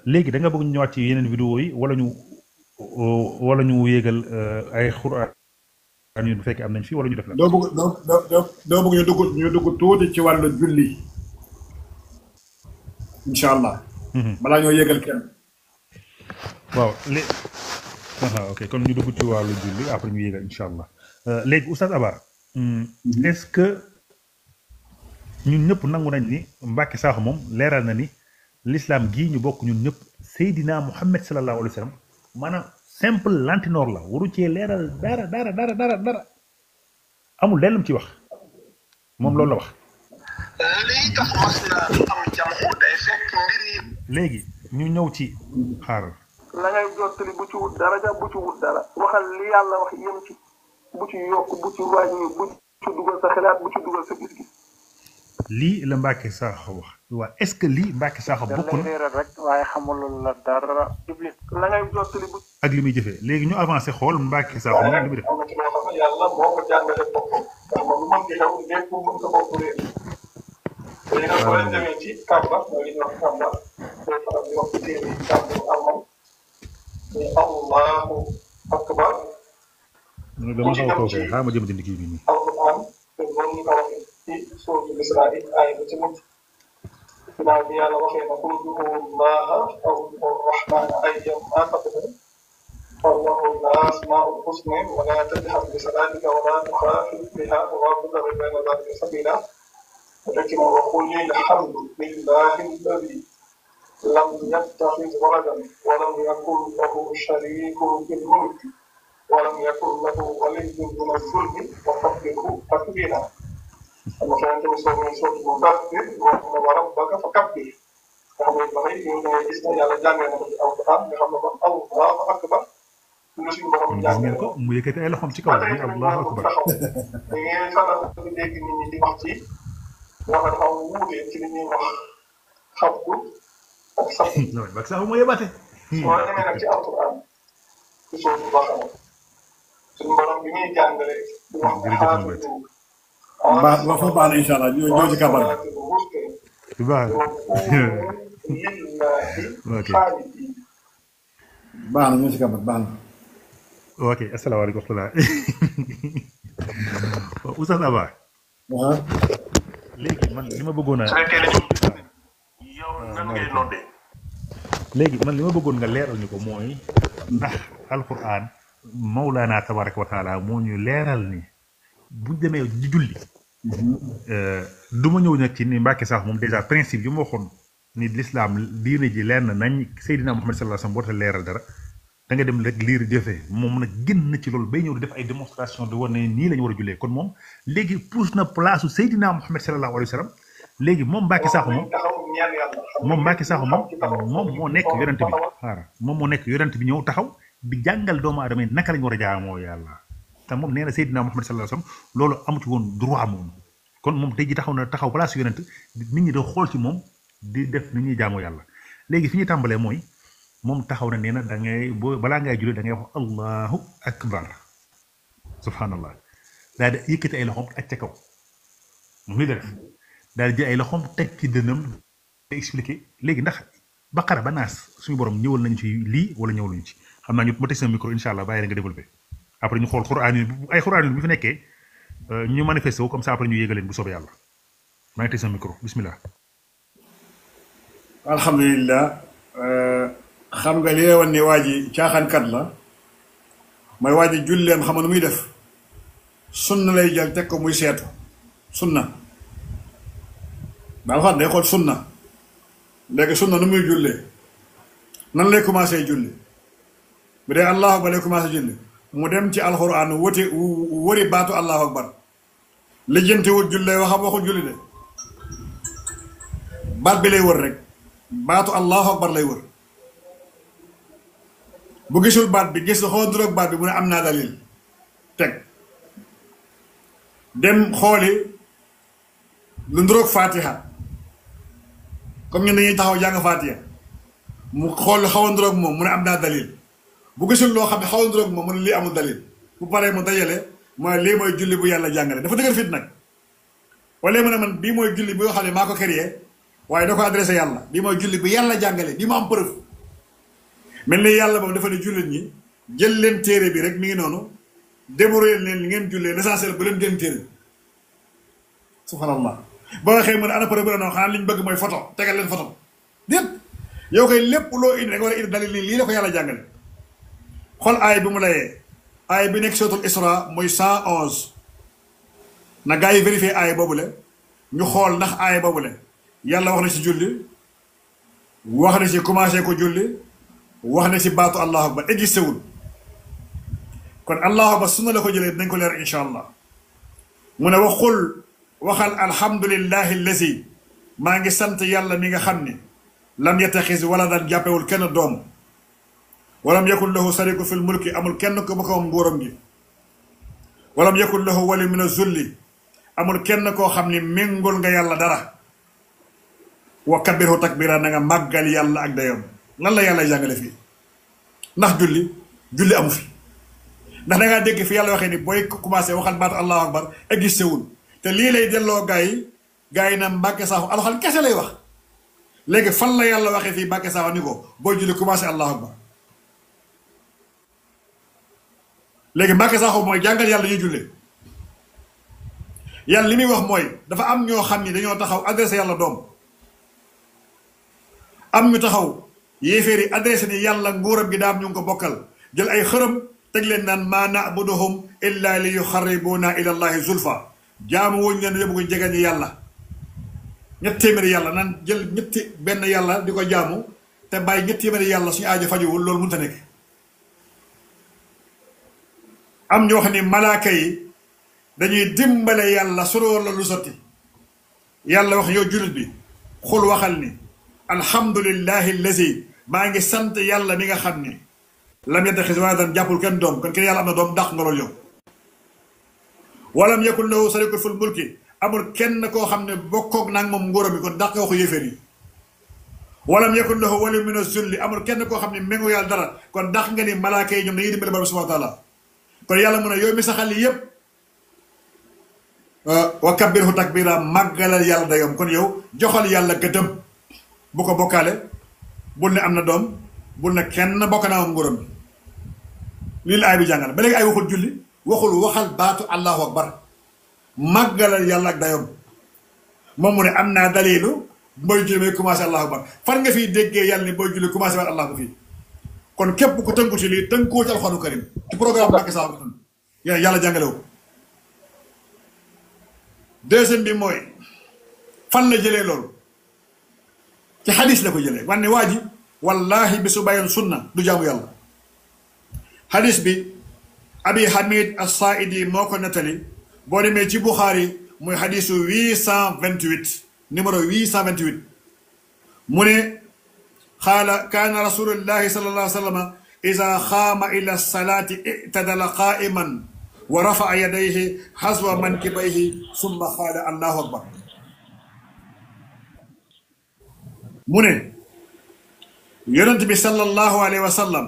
S2: léegi da nga bëgg ñu ñëwaat ci yeneen vidéo yi wala ñu yéegal ay xuraan yu bu fekkee am nañ fi wala ñu def la
S3: doo bëgg ñu dugg tuuti ci wàllu julli incha allah balaa ñoo yéegal kenn
S2: waaw ok kon ñu dugg ci wàllu julli après ñu yéegal incha allah léegi Oustaz Aba est-ce que ñun ñëpp nangu nañ ni Mbacke Sakho moom leeral na ni l'islam gii ñu bokk ñun ñëpp Seydina Muhammad sallallahu alayhi wa sallam maanaam simple lantinoor la waru cee leeral dara amul lenn ci wax moom loolu la wax.
S1: lii tax mas na am jamono day fekk mbir yi.
S2: léegi ñu ñëw ci xaaral.
S4: la ngay jottali bu ci wut daraja bu ci wut dara waxal li yàlla wax yem ci bu ci yokk bu ci wàññi bu ci dugal sa xalaat bu ci dugal sa gis-gis.
S2: lii la Mbacke Sakho wax waa est-ce que lii Mbacke Sakho bokk na
S4: rek waaye xamulul la dara iblis la ngay jottali bu
S2: ak li muy jëfee léegi ñu avancé xool Mbacke Sakho moom li muy def.
S1: yàlla moo ko jàngale boppam ndax moom lu mën di xew lépp mën ko bokk réer léegi nag boo leen demee ci Kamba mooy li ñuy wax Kamba day faral di wax ci téere yi Kamba almam muy Allahu akbar
S2: dama xaw a kaw kay xaaral ma jëm jënd kii bi nii.
S1: alquran te loolu ñu ko waxee ci suuratul Israa aaya ba ci mujj ginnaaw bi yàlla waxee na qul ud'u llaaha aw ud'u rahmaana ayyammaa tad'uu falahu l-asmaa'ul husnaa wa laa tajhar bi salaatika wa laa tuxaafit bihaa wabtaghi bayna zaalika sabiilaa wa qul alhamdu lillaahi alladhii
S4: لم يتخذ ولدا ولم يكن له شريك في الملك ولم يكن له ولي من الظلم وكبره تكبيرا. أما كانت من صوت مكبر وربك فكبر. xam nga ba tey ñun dañuy gis ne yàlla jàngee na ko ci alquran nga xam ne kon allahu akbar lu suñu borom
S2: gis
S4: jàngee
S2: ngeen ko mu yëkkati ay loxoom ci kaw ni allahu akbar.
S4: da ngeen faral di dégg nit ñi di wax ci wax dafa wuute ci li ñuy wax xabdu ak sax.
S2: bak sax moo yebaate.
S4: boo demee nag ci alquran ci sootu Baqara suñu borom bi ñuy jàngale di wax xaafatu
S3: baax wax fa baax na incha allah ñoo ci kabar
S2: baax
S4: lillahi
S2: ok
S4: xaalidin.
S3: baax na ñoo ci kabar baax na.
S2: ok asalaamaaleykum wa rahmatulah. Oustaz Aba
S3: waaw.
S2: léegi man li ma bëggoon a.
S1: su fekkee ne yow nan ngay noddee.
S2: léegi man li ma bëggoon nga leeral ñu ko mooy ndax alquran Mawlana tabaraka wa taala moo ñu leeral ni buñ demee di julli. du ma ñëw nag ci ni Mbàkke sax moom dèjà principe yi ma waxoon ni l'islam diine ji leer na nañ Seydina Muhammad sallallahu alayhi wasallam boo ta leeral dara da nga dem rek liir jëfee moom nag génn ci loolu bay ñëw di def ay démonstration di war ne nii la ñu war a jullee kon moom léegi pousse na place su Seydina Muhammad sallallahu alayhi wasallam léegi moom Mbàkke sax moom Mbàkke sax moom moo nekk yonent bi xaaral moom moo nekk yonent bi ñëw taxaw di jàngal doomu aadama yi naka la ñu war a jaamoo yàlla te moom nee na Seydina Muhammad sallallahu alayhi wasallam loolu amu ci woon droit moom kon moom tey ji taxaw na taxaw place yonent nit ñi da xool ci moom di def ni ñuy jaamoo yàlla léegi fi ñuy tàmbalee mooy moom taxaw na nee na da ngay boo balaa ngay julli da ngay wax allahu akbar subhanallah daal di yëkkati ay loxoom ak ca kaw moom li def daal di jël ay loxoom teg ci dënam di expliqué léegi ndax baqara ba naas suñu borom ñëwal nañu ci lii wala ñëwaluñu ci xam naa ñu ma teg sama micro incha allah bàyyi la nga développé après ñu xool xuraan yi ay xuraan yi bu fi nekkee ñu manifesté wu comme ça après ñu yégaleen bu soobee yàlla maa ngi teg sama micro bismillah.
S3: alhamdulilah xam nga li la woon ni waa ji caaxaankat la mooy waa ji julleem xam nga nu muy def sunna lay jël teg ko muy seetu sunna daal xam day xool sunna léegi sunna nu muy jullee nan lay commencé julli bu dee allahu akbar lay commencé julli mu dem ci alxuraan wëri baatu allahu akbar lijjanti wut julli waxam waxul julli de baat bi lay wër rek baatu allahu akbar lay wër bu gisul baat bi gis xaw a duroog baat bi mu ne am naa dalil teg dem xooli lu nduroog fatiha comme ñun dañuy taxaw jàng fatiha mu xool xaw a nduroog moom mu ne am naa dalil bu gisul loo xam ne xaw a nduroog moom mu ne lii amul dalil bu paree mu dajale mooy lii mooy julli bu yàlla jàngale dafa dëgër fit nag wala mu ne man bii mooy julli bi nga xam ne maa ko créé waaye da ko adressé yàlla bii mooy julli bu yàlla jàngale bii mu am preuve mel ni yàlla moom dafa ne jullit ñi jël leen téere bi rek mi ngi noonu débrouillé leen li ngeen jullee l'essentiel bu leen gën téere subhanallah boo waxee mu ne ana preuve bu ne xanaa li ñu bëgg mooy photo tegal leen photo déet yow koy lépp loo indi rek war a indi dalil nii lii la ko yàlla jàngale xool aay bi mu layee aay bi nekk suratul Isra muy 111 na gaa yi vérifié aay boobule ñu xool ndax aay boobule yàlla wax na ci julli wax na ci commencé ko julli wax na ci baatu allahu akbar existé wul kon allahu akbar sunna la ko jëlee dinañ ko leer incha allah mu ne waxul waxal alhamdulillahi allazi maa ngi sant yàlla mi nga xam ne lam yattaxis wala daan jàppewul kenn doom walam yakun lahu sariku fil mulki amul kenn ko ba ko am nguuram gi walam yakun lahu wali min zulli amul kenn koo xam ne méngul nga yàlla dara wa kabirhu takbira na nga màggal yàlla ak dayam lan la yàlla jàngale fii ndax julli amu fi ndax da ngaa dégg fi yàlla waxee ni booy commencé waxal baatu allahu akbar existé wul te lii lay delloo gaa yi na Mbàkke Sakho alxal kese lay wax léegi fan la yàlla waxee fii Mbàkke Sakho ni ko booy julli commencé allahu akbar léegi Mbàkke Sakho mooy jàngal yàlla ñuy jullee yàlla li muy wax mooy dafa am ñoo xam ni dañoo taxaw adressé yàlla doom am ñu taxaw yéeféer yi adressé ni yàlla nguuram gi daam ñu ngi ko bokkal jël ay xërëm teg leen naan maa na'buduhum illa li yuxarribuna ila allahi zulfa jaamu wuñ leen yóbbu ko jege ñu yàlla ñetti téeméeri yàlla nan jël ñetti benn yàlla di ko jaamu te bàyyi ñetti téeméeri yàlla suñu aajo fajuwul loolu mënta nekk am ñu wax ni malaaka yi dañuy dimbale yàlla suroo la lu sotti yàlla wax yow jullit bi xul waxal ni alhamdulillahi allazi maa ngi sant yàlla mi nga xam ni lam yattaxis waladan jàppul kenn doom kon kenn yàlla am na doom dàq nga loolu yow walam yakun lahu sharikun fil mulki amul kenn koo xam ne bokkoog naag moom nguuram bi kon dàq nga waxu yéeféer yi walam yakun lahu waliyyun mina zulli amul kenn koo xam ne méngoo yàlla dara kon dàq nga ni malaaka yi ñoom dañuy dimbale borom subhanahu wa taala kon yàlla mun a yow mi saxal yi yépp wa kabbirhu takbira màggalal yàlla dayoom kon yow joxal yàlla gëddëm bu ko bokkaale bul ne am na doom bul ne kenn bokk naa moom nguuram bi lii la ay bi jàngal ba léegi ay waxul julli waxul waxal baatu allahu akbar màggalal yàlla ak dayoom moom mu ne am naa dalilu booy julli may commencé allahu akbar fan nga fiy déggee yàlla ni booy julli commencé waat allahu fii kon képp ku tënku ci lii tënkoo ci alxuraanu karim ci programme Mbacké Sakho ko yàlla jàngale wu deuxième bi mooy fan la jëlee loolu ci xadis la ko jëlee wanne waa ji wallahi bi su bàyyoon sunna du jaamu yàlla xadis bi abi hamid as-saaidi moo ko nettali boo demee ci Buxaari muy xadisu 828 numéro 828 mu ne qaala kaana rasulullahi sallallahu alayhi wa sallam ida xaama ila salaati itadala qaa'iman wa rafa'a yadayhi xaswa mankibayhi summa qaala allahu akbar mu ne yonent bi sallallahu alayhi wa sallam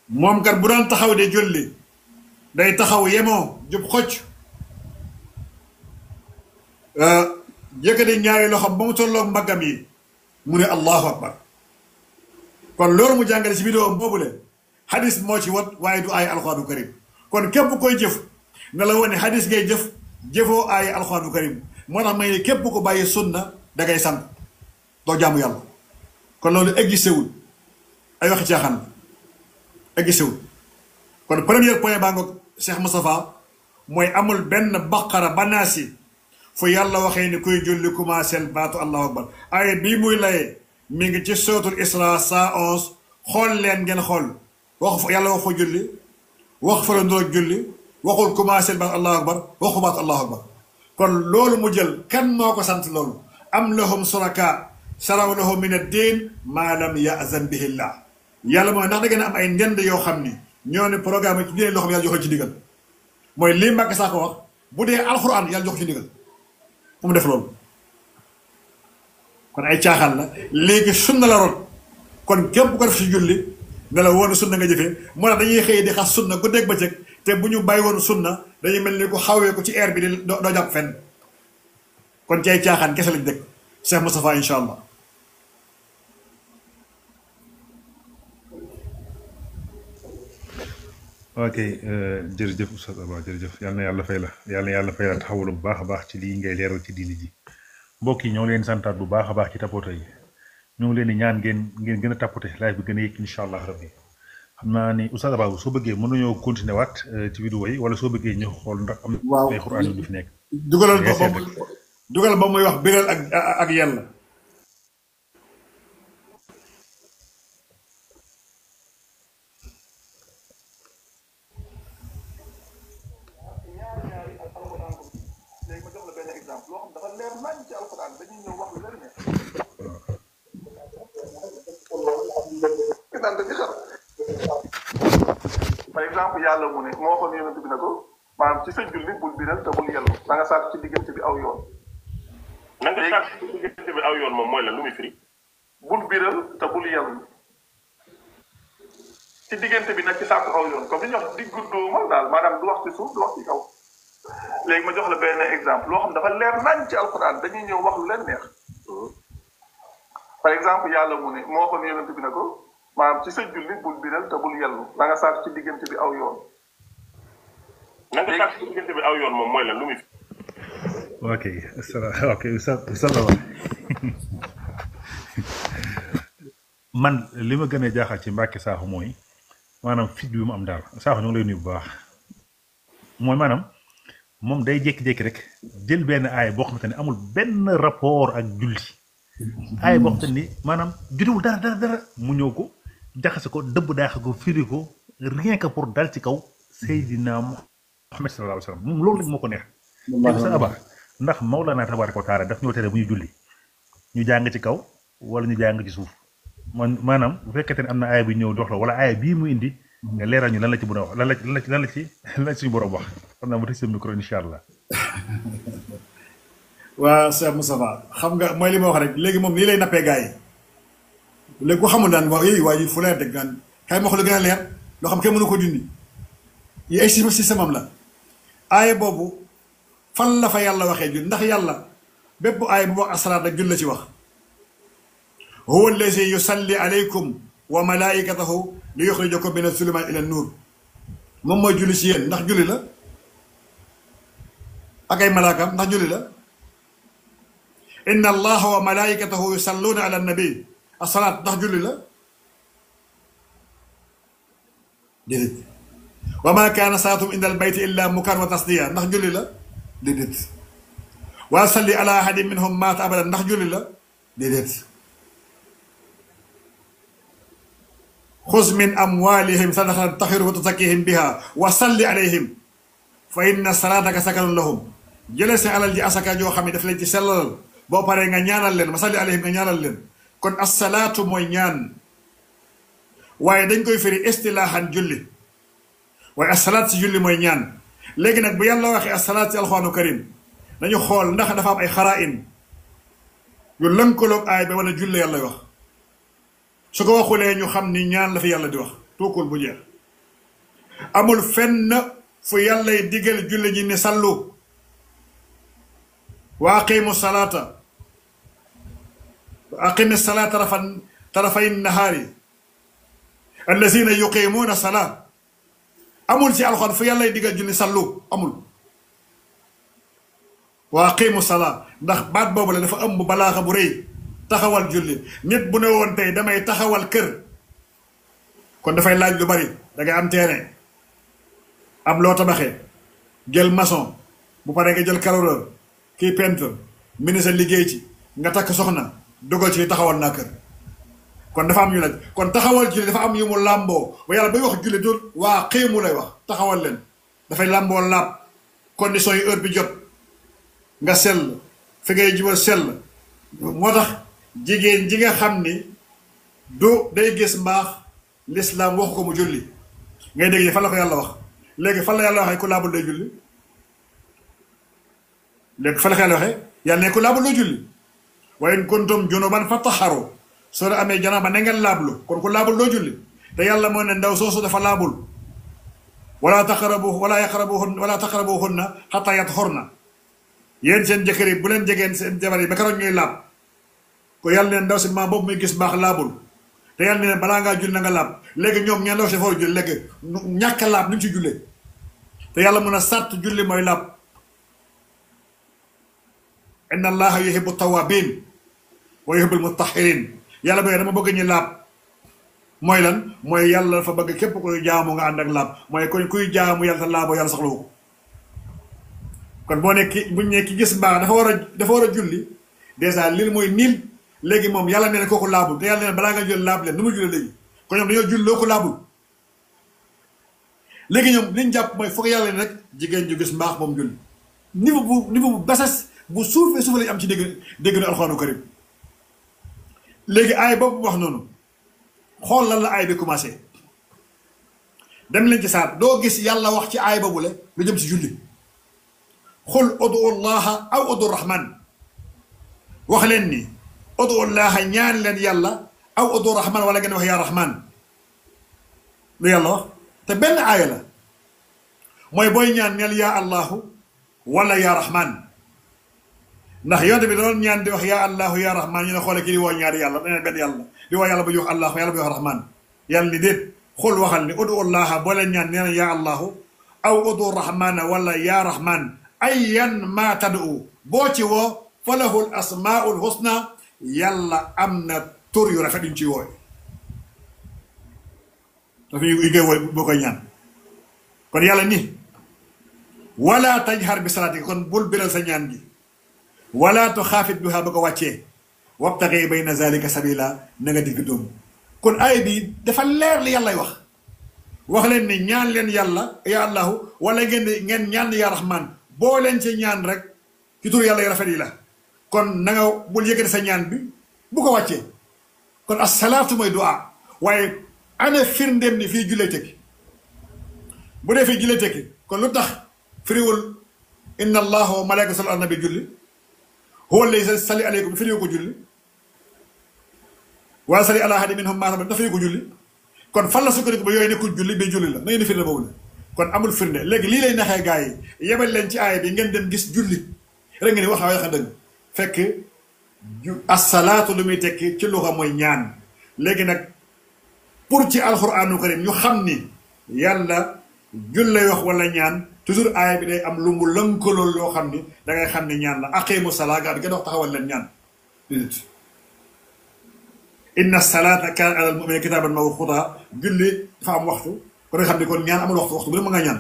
S3: moom kat bu daan taxaw de julli day taxaw yemoo jub xocc yëkkati ñaari loxam ba mu tolloog mbaggam yi mu ne allahu akbar kon loolu mu jàngale ci vidéo boobule hadis moo ci wat waaye du ay alxuraanu karim kon képp koy jëf nga la wone hadis ngay jëf jëfoo ay alxuraanu karim moo tax may ne képp ko bàyyi sunna da ngay sant doo jaamu yàlla kon loolu existé wul ay waxi caaxaan existé wul kon premier point baa ngoog Cheikh Moustapha mooy amul benn baqara banaasi fu yàlla waxee ni kuy julli commencé baatu allahu akbar ay bii muy layee mi ngi ci suratul Isra 111 xool leen ngeen xool wax yàlla wax fa julli wax fa la ndoog julli waxul commencé baatu allahu akbar waxu baatu allahu akbar kon loolu mu jël kan moo ko sant loolu am lahum suraka saraw lahum min ad-din ma lam ya'zan bihi llah yàlla mooy ndax da ngeen am ay ndend yoo xam ni ñoo ne programme ci diine loo xam yàlla jox ci ndigal mooy lii Mbacké Sakho wax bu dee alxuraan yàlla jox ci ndigal fu mu def loolu kon ay caaxaan la léegi sunna la roon kon képp ko def si julli ne la woon sunna nga jëfee moo tax dañuy xëy di xas sunna guddeeg bëccëg te bu ñu bàyyi woon sunna dañuy mel ni ko xawee ko ci air bi di doo jàpp fenn kon ci ay caaxaan kese lañ dëkk Cheikh Moustapha incha allah
S2: ok jërëjëf Oustaz Aba jërëjëf yal na yàlla fay la yal na yàlla fay la taxawul bu baax a baax ci lii ngay leeral ci diini ji mbokk yi ñoo ngi leen santaat bu baax a baax ci tapote yi ñoo ngi leen di ñaan ngeen gën a tapote live bi gën a yëg incha allah rabbi xam naa ni Oustaz Aba soo bëggee mën nañoo continuer waat ci vidéo yi wala soo bëggee ñu xool ndax am na ay xuraan yu fi nekk
S3: dugalal ba muy wax biral ak yàlla
S1: par exemple yàlla mu ne moo xoon yonent bi ne ko maanaam ci sa julli bul biral te bul yellu da nga sàkk ci diggante bi aw yoon na nga sàkk ci diggante bi aw yoon moom mooy la lu muy firi bul biral te bul yellu ci diggante bi nag ci sàkk aw yoon comme li ñuy wax diggu dóomal daal maanaam du wax ci suuf du wax ci kaw léegi ma jox la benn exemple loo xam dafa leer nañ ci alxuraan dañuy ñëw wax lu leen neex par exemple yàlla mu ne moo xoon yonent bi ne ko maanaam ci sa julli bul biral te bul yellu da nga sàkk ci diggante bi aw yoon na nga sàkk ci diggante bi aw yoon moom mooy la lu muy
S2: ok ok Oustaz Aba man li ma gën a jaaxal ci Mbacké Sakho mooy maanaam fit bi mu am daal Sakho ñu ngi lay nuyu bu baax mooy maanaam moom day jékki-jékki rek jël benn aaya boo xamante ne amul benn rapport ak julli aaya boo xamante ni maanaam jotewul dara mu ñëw ko jaxase ko dëbb daaxe ko firi ko rien que pour dal ci kaw Seydina Muhammad sallallahu alayhi wa sallam moom loolu lañ moo ko neex léegi sa aba ndax Mawlana tabaaraka wa taala daf ñoo tere bu ñu julli ñu jàng ci kaw wala ñu jàng ci suuf maanaam bu fekkente ne am na aaya bi ñëw dox la wala aaya bii mu indi nga leeral ñu lan la ci mën a wax lan la suñu borom wax xam naa ma tëj sa micro incha allah.
S3: waa Cheikh Moustapha xam nga mooy li ma wax rek léegi moom nii lay nappee gars yi léegi ku xamul daan wax waa ji fu leer dëgg daan kay ma wax lu gën a leer loo xam kenn mënu ko dindi yi ay système am la aaya boobu fan la fa yàlla waxee jul ndax yàlla bépp aaya bu wax asalaat rek jul la ci wax huwa allazi yusalli alaykum wa malaikatahu li yuxrijakum min az-zulumaati ila an-nuur moom mooy julli ci yéen ndax julli la ak ay malaakam ndax julli la inna allaha wa malaikatahu yusalluuna ala nabi asalaat ndax julli la déedéet wa ma kaana salaatum inda al-bayti illa mukaan wa tasdiya ndax julli la déedéet wa salli ala ahadin minhum maata abadan ndax julli la déedéet xuz min amwalihim sadaqatan tahiruhum wa tuzakkihim biha wa salli alayhim fa inna salaataka sakanun lahum jëlee seen alal ji asaka joo xam ne daf leen ci sellalal boo paree nga ñaanal leen wa salli alayhim nga ñaanal leen kon asalaatu mooy ñaan waaye dañ koy firi istilaahan julli waaye asalaat si julli mooy ñaan léegi nag bu yàlla waxee asalaat si alxuraanu karim dañu xool ndax dafa am ay xaraa'in yu lënkaloog aay ba wala julli yàlla wax su ko waxulee ñu xam ni ñaan la fi yàlla di wax tuukul bu jeex amul fenn fu yàllay digal julli ji ni sallu wa aqimu salaata wa aqimi salaata tarafay nahaari allazina yuqimuuna salaa amul ci alxuraan fu yàllay digal julli sallu amul wa aqimu salaa ndax baat boobu la dafa ëmb balaaxa bu rëy taxawal julli nit bu ne woon tey damay taxawal kër kon dafay laaj lu bari dangay am terrain am loo tabaxee jël maçon bu paree nga jël carreleur kii peintre ministre liggéey ci nga takk soxna dugal ci taxawal naa kër kon dafa am ñu laaj kon taxawal julli dafa am yu mu làmboo ba yàlla bay wax julli dul waa xiimu lay wax taxawal leen dafay làmboo laab condition yi heure bi jot nga sell fi ngay jubal sell moo tax jigéen ji nga xam ni du day gis mbaax lislaam waxu ko mu julli ngay dégg fan la ko yàlla wax léegi fan la yàlla waxee ku laabul day julli léegi fan la ko yàlla waxee yàlla ne ku laabul day julli wa in kuntum junuban fatahharu soo la amee janaaba na ngeen laablu kon ku laabul doo julli te yàlla moo ne ndaw soosu dafa laabul wala taqrabuhunna hatta yathurna yéen seen jëkkër yi bu leen jegeen seen jabar yi ba keroog ñuy laab ko yàlla ne ndaw si maa boobu muy gis baax laabul te yàlla ne balaa ngaa julli na nga laab léegi ñoom ñeen ndaw si dafa war a julli léegi ñàkk a laab nu ñu ci jullee te yàlla mun a sàtt julli mooy laab inna allaha yuhibbu tawabin wa yuhibbul mutahhirin yàlla ba dama bëgg ñu laab mooy lan mooy yàlla dafa bëgg képp kuy jaamu nga ànd ak laab mooy kon kuy jaamu yàlla te laaboo yàlla soxlawu ko kon boo ne ki buñ ne ki gis mbaax dafa war a julli dèjà lii mooy niil léegi moom yàlla nee na kooku laabul te yàlla nee na balaa nga jël laab leen nu mu jullee léegi kon ñoom dañoo jull loo ko laabul léegi ñoom liñ jàpp mooy foog yàlla ne rek jigéen ju gis mbaax moom julli niveau bu basas bu suufee lañu am ci dégg na alxuraanu karim léegi aay boobu wax noonu xool lan la aay bi commencé dem leen ci saat doo gis yàlla wax ci aay boobu le lu jëm si julli xul udu llaha aw udu rahman wax leen ni udu llaha ñaan leen yàlla aw udu rahman wala ngeen wax yaa rahman lu yàlla wax te benn aaya la mooy booy ñaan neel yaa allahu wala yaa rahman ndax yonte bi doon ñaan di wax yaa allahu yaa rahman ñu ne xoole kii di woo ñaari yàlla daneen benn yàlla di woo yàlla ba ñu wax allahu yàlla ba ñu wax rahman yàlla ni déet xul waxal ni udu llaha boo leen ñaan nee na yaa allahu aw udu rahmana wala yaa rahman ayyan ma tad'u boo ci woo falahul asmaul husna yàlla am na tur yu rafet yuñ ci wooy dafa yu koy wooy boo koy ñaan kon yàlla ni wala tajhar bi salaatika kon bul biral sa ñaan gi wala tuxaafit biha ba ko wàccee wabtaxi bayna zalika sabila na nga digg dóomu kon aaya bi dafa leer li yàllay wax leen ni ñaan leen yàlla ya allahu wala ngeen ñaan ya rahman boo leen ci ñaan rek ci tur yàlla yu rafet yi la kon na nga bul yëkkati sa ñaan bi bu ko wàccee kon asalaatu mooy du'a waaye ana firndéem ni fii jullee tekki bu dee fii jullee tekki kon lu tax firiwul inna allaha wa malaika sallu ala nabi julli huwa alladi salli aleykum firiwu ko julli wala salli ala ahadi minhum maasam dafa ko julli kon fan la sukkandiku ba yooyu nekkul julli bi julli la na ngeen di firnde boobu la kon amul firnde léegi lii lay naxee gars yi yebal leen ci aaya bi ngeen dem gis julli rek ngeen di wax a dëgg fekk asalaatu lu muy tekki ci luxa mooy ñaan léegi nag pour ci alxuraanu karim ñu xam ni yàlla julle wax wala ñaan toujours aaya bi day am lu mu lënkalool loo xam ni da ngay xam ne ñaan la aqimu salaa gaa bi gën wax taxawal leen ñaan inna salaata kaanat alal mu'miniina kitaaban mawquuta julli dafa am waxtu kon nga xam ne kon ñaan amul waxtu bu ne ma nga ñaan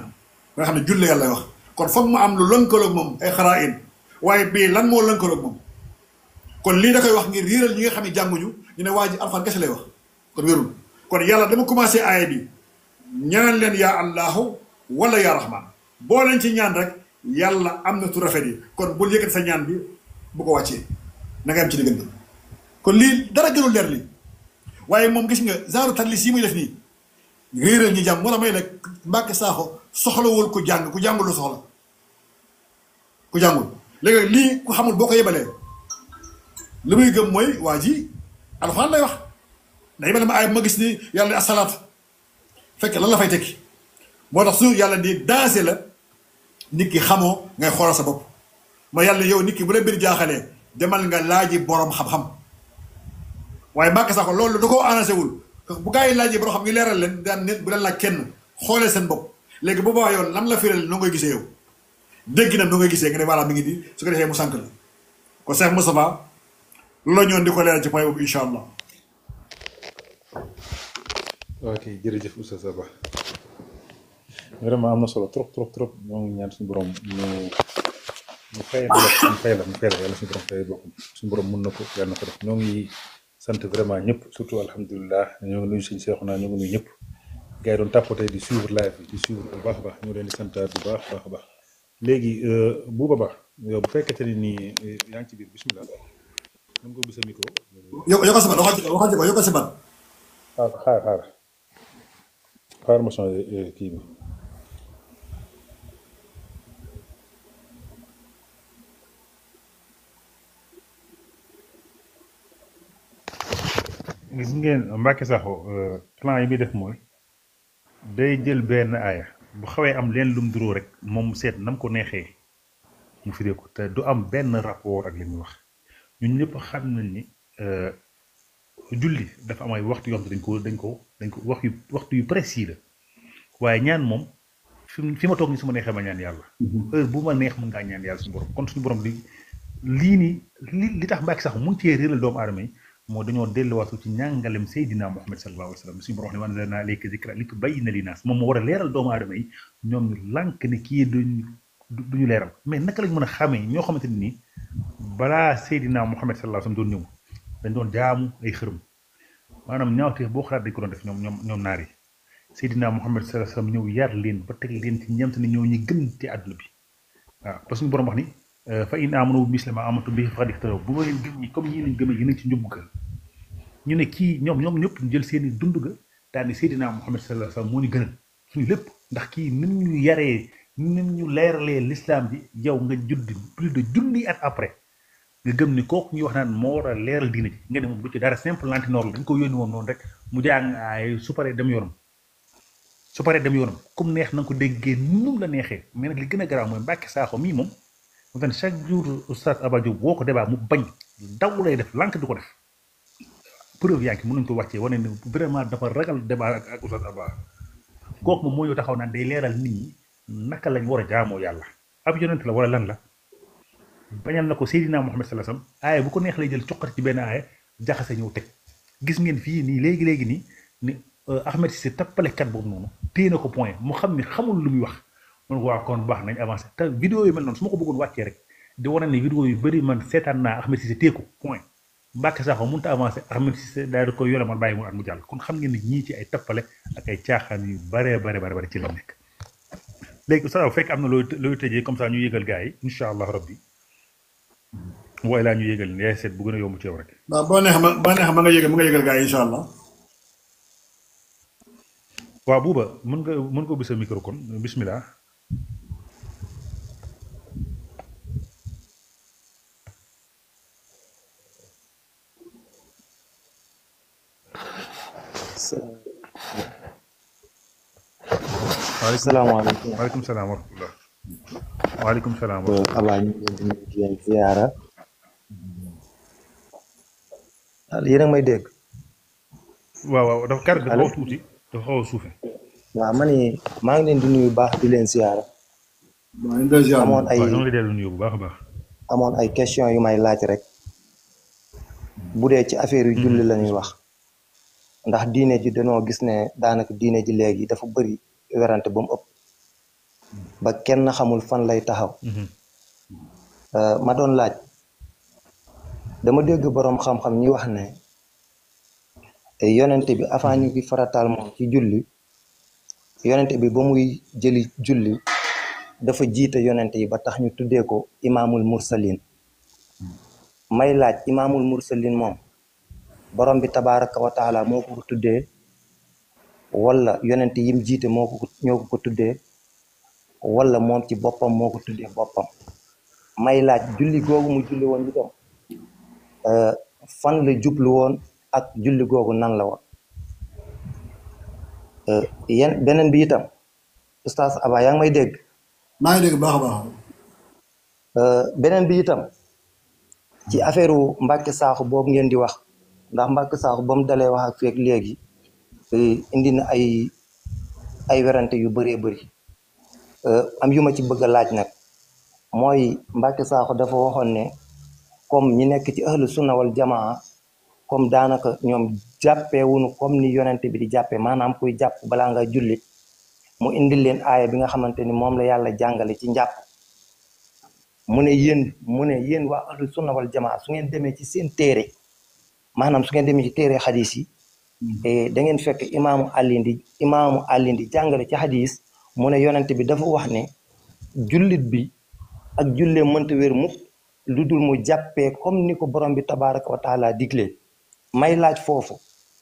S3: nga xam ne julle yàlla wax kon foog mu am lu lënkaloog moom ay xaraa'in waaye bii lan moo lënkaloog moom kon lii da koy wax ngir riiral ñi nga xam ne jànguñu ñu ne waa ji alxuraan kese lay wax kon wérul kon yàlla dama commencé aaya bi ñaan leen yaa allahu wala yaa rahman boo leen ci ñaan rek yàlla am na tu rafet yi kon bul yëkkati sa ñaan bi bu ko wàccee na nga am ci diggante kon lii dara gënul leer lii waaye moom gis nga genre tadlis yi muy def nii réeral ñi jàng moo tax may nag Mbàkke Saaxo soxlawul ku jàng ku jàngul lu soxla ku jàngul léegi lii ku xamul boo ko yebalee li muy gëm mooy waa ji alxuraan lay wax da yebale ma ay ma gis ni yàlla di asalaat fekk lan la fay tekki moo tax su yàlla di dansé la nit ki xamoo ngay xoolal sa bopp ma yàlla yow nit ki bu la mbir jaaxalee demal nga laaji borom xam-xam waaye Mbàkke Saaxo loolu da koo annoncé wul bu gaa yi laajee borom xam ngi leeral leen daan nit bu leen laaj kenn xoolee seen bopp léegi bu boobaa yow lam la firal noo ngay gisee yow dégg na noo ngay gisee nga ne voilà mi ngi di su ko defee mu sànq la kon Cheikh Moustapha loolu la ñoon di ko leeral ci point boobu incha allah.
S2: ok jërëjëf Oustaz Ba vraiment am na solo trop trop trop ñoo ngi ñaan suñu borom mu fay la yàlla suñu borom fay boppam suñu borom mën na ko yàlla na ko def ñoo ngi sant vraiment ñëpp surtout alhamdulilah ñoo ngi nuyu suñu Seexuna ñoo ngi nuyu ñëpp gars yi doon tapoter di suivre live bi di suivre bu baax a baax ñoo leen di santaat bu baax a baax léegi Bouba Ba yow bu fekkente ni nii yaa ngi ci biir bismillah mën nga ubbi sa micro.
S3: yokk sa bat waxal ko yokk sa bat.
S2: xaar ma changé kii bi. gis ngeen Mbàkke Saaxo plan yi muy def mooy day jël benn aaya bu xawee am leen lum duroo rek moom mu seet nam ko neexee mu firee ko te du am benn rapport ak li muy wax ñun ñëpp xam nañ ni julli dafa am ay waxtu yoo xam ne dañ ko waxtu yu précis la waaye ñaan moom fi ma toog ni su ma neexee ma ñaan yàlla heure bu ma neex mën ngaa ñaan yàlla suñu borom kon suñu borom lii nii li tax Mbàkke Saaxo mun cee réeral doomu aadama yi moo dañoo delluwaatu ci ñàngalem Seydina Muhammad sallallahu alayhi wa sallam suñu borom wax ne wa anzalnaa alayka zikra litubayyina linnaas moom moo war a leeral doomu aadama yi ñoom ñu lànk ne kii duñu leeral mais naka lañ mën a xamee ñoo xamante ne nii balaa Seydina Muhammad sallallahu alayhi wa sallam doon ñëw dañ doon jaamu ay xërëm maanaam ñaawteef boo xalaat dañ ko doon def ñoom naar yi Seydina Muhammad sallallahu alayhi wa sallam ñëw yar leen ba teg leen ci ñemt ne ñoo ñu gën ci àdduna bi waaw parce que suñu borom wax ni fa in aamanu misla maa amantum bihi faqad ihtadaw bu ma leen gëm ñi comme ñii lañ gëmee yéen ci njub ga ñu ne kii ñoom ñëpp ñu jël seeni dund ga daal ni Seydina Muhammad sallallahu alayhi wa sallam moo ñu gënal suñu lépp ndax kii nim ñu yaree nim ñu leeralee l'islam bi yow nga judd plus de junni at après nga gëm ni kooku ñuy wax naan moo war a leeral diina ji nga ne moom du ci dara simple lantinoor la dañ ko yónni moom noonu rek mu jàng ay su paree dem yoonam comme neex na nga ko déggee num la neexee mais nag li gën a garaaw mooy Mbàkke Saaxo mii moom mu fen chaque jour Oustaz Aba Diop woo ko débat mu bañ daw lay def lànk du ko def preuve yaa ngi mën nañu ko wàccee wane ne vraiment dafa ragal débat ak Oustaz Aba kooku moom moo ñëw taxaw naan day leeral nit ñi naka lañ war a jaamoo yàlla ab yonent la wala lan la bañal na ko Seydina Muhammad sallallahu alayhi wasallam aaya bu ko neex lay jël coqati ci benn aaya jaxase ñëw teg gis ngeen fii nii léegi nii ni Ahmed Cissé tappalekat boobu noonu téye na ko point mu xam ni xamul lu muy wax mun ko waa kon baax nañ avancé te vidéo yu mel noonu su ma ko bëggoon wàccee rek di wane ne vidéo yu bëri man seetaan naa Ahmed Cissé teeku point Mbacke Sakho mënut a avancé Ahmed Cissé daal di koy yore man bàyyi mu at mu jàll kon xam ngeen ne ñii ci ay tappale ak ay caaxaan yu bare ci la nekk léegi sa fekk am na looy tëjee comme ça ñu yëgal gars yi incha allah rabbi waaye laa ñu yëgal ne yaay seet bu gën a yomb ci yow rek.
S3: waaw boo neex ma nga yëgal gars yi incha allah.
S2: waaw buuba mën ko ubbi sa micro kon bismillah.
S5: salaamaaleykum.
S2: waaleykum salaam wa rahmatulah. waaleykum salaam wa rahmatulah.
S5: Abba ñu ngi leen di leen ziyaara. yéen a ngi may dégg.
S2: waaw dafa kàr dafa xaw a tuuti dafa xaw a suufe.
S5: waaw ma ni maa ngi leen di nuyu bu baax di leen ziyaara. amoon ay
S2: ñoo ngi dellu nuyu bu baax a baax.
S5: amoon ay question yu may laaj rek. bu dee ci affaire yu julli la ñuy wax. ndax diine ji dañoo gis ne daanaka diine ji léegi dafa bëri werante ba mu ëpp. ba kenn xamul fan lay taxaw. ma doon laaj. dama dégg boroom xam-xam ñi wax ne yonente bi avant ñu ki farataal moom ci julli yonente bi ba muy jëli julli dafa jiite yonente yi ba tax ñu tuddee ko imaamul mursalin may laaj imaamul mursalin moom borom bi tabaraka wa taala moo ko tuddee wala yonente yim jiite ñoo ko tuddee wala moom ci boppam moo ko tuddee boppam may laaj julli googu mu julli woon itam fan la jublu woon ak julli googu nan la woon beneen bi itam oustaz Aba yaa ngi may dégg.
S3: maa ngi dégg baax a baax.
S5: beneen bi itam ci affaire Mbacke Sakho boobu ngeen di wax ndax Mbacke Sakho ba mu dalee wax ak feeg léegi indi na ay werante yu bëree bëri am yu ma ci bëgg a laaj nag mooy Mbacke Sakho dafa waxoon ne. comme ñi nekk ci ahlu sunna wal jamaa comme daanaka ñoom jàppee wuñu comme ni yonente bi di jàppee maanaam kuy jàpp balaa nga julli mu indil leen aaya bi nga xamante ni moom la yàlla jàngale ci njàpp mu ne yéen waa ahlu sunna wal jamaa su ngeen demee ci seen téere maanaam su ngeen demee ci téere xadis yi da ngeen fekk imaamu àllin di jàngale ci xadis mu ne yonente bi dafa wax ne jullit bi ak jullee mënta wér mukk lu dul mu jàppee comme ni ko borom bi tabaraka wa taala digle may laaj foofu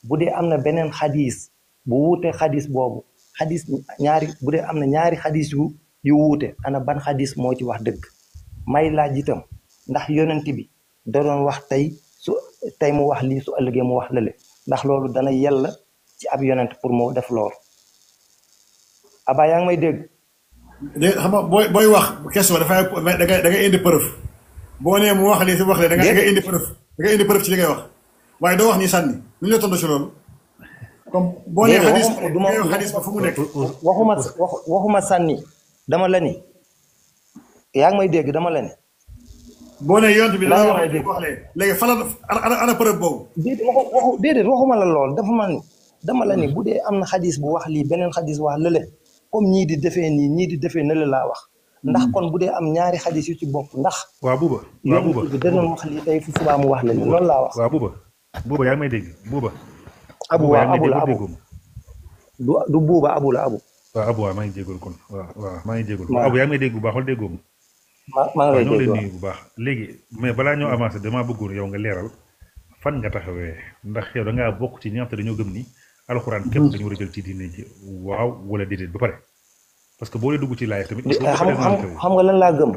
S5: bu dee am na beneen xadis bu wuute xadis boobu xadis bu dee am na ñaari xadis yu wuute ana ban xadis moo ci wax dëgg may laaj itam ndax yonent bi da doon wax tey mu wax lii su ëllëgee mu wax lële ndax loolu dana yella ci ab yonent pour mu def loolu Aba yaa ngi may dégg.
S3: dégg xam nga booy wax question dafay da ngay indi preuve. boo nee mu wax lii si wax lee da nga indi preuve ci li ngay wax waaye doo wax ni sànni lu ñu la tontu si loolu comme boo nee xadis ba fu mu nekk
S5: waxuma sànni dama la ni yaa ngi may dégg dama la ni
S3: boo nee yonent bi dana wax lee léegi fan ana preuve boobu
S5: déedéet waxuma la lool dama la ni bu dee am na xadis bu wax lii beneen xadis wax lële comme ñii di defee nii ñii di defee nële laa wax ndax kon bu dee am ñaari xadis yu ci bokk ndax.
S2: waaw buuba
S5: danoon wax lii tey fu subaa mu wax leen loolu laa wax.
S2: waaw buuba yaa ngi may dégg buuba.
S5: abu du buuba abu la abu.
S2: waaw abu waaw maa ngi jégalu kon waaw maa ngi jégalu. abu yaa ngi may dégg bu baax wala déggoo
S5: maa ngi lay dégg
S2: nuyu bu baax léegi mais balaa ñoo avancé damaa bëggoon yow nga leeral fan nga taxawee ndax yow da ngaa bokk ci ñi nga xam te dañoo gëm ni alxuraan képp dañu war a jël ci diine ji waaw wala déedéet ba pare. parce que boo dee dugg ci laay tamit.
S5: xam nga lan laa gëm.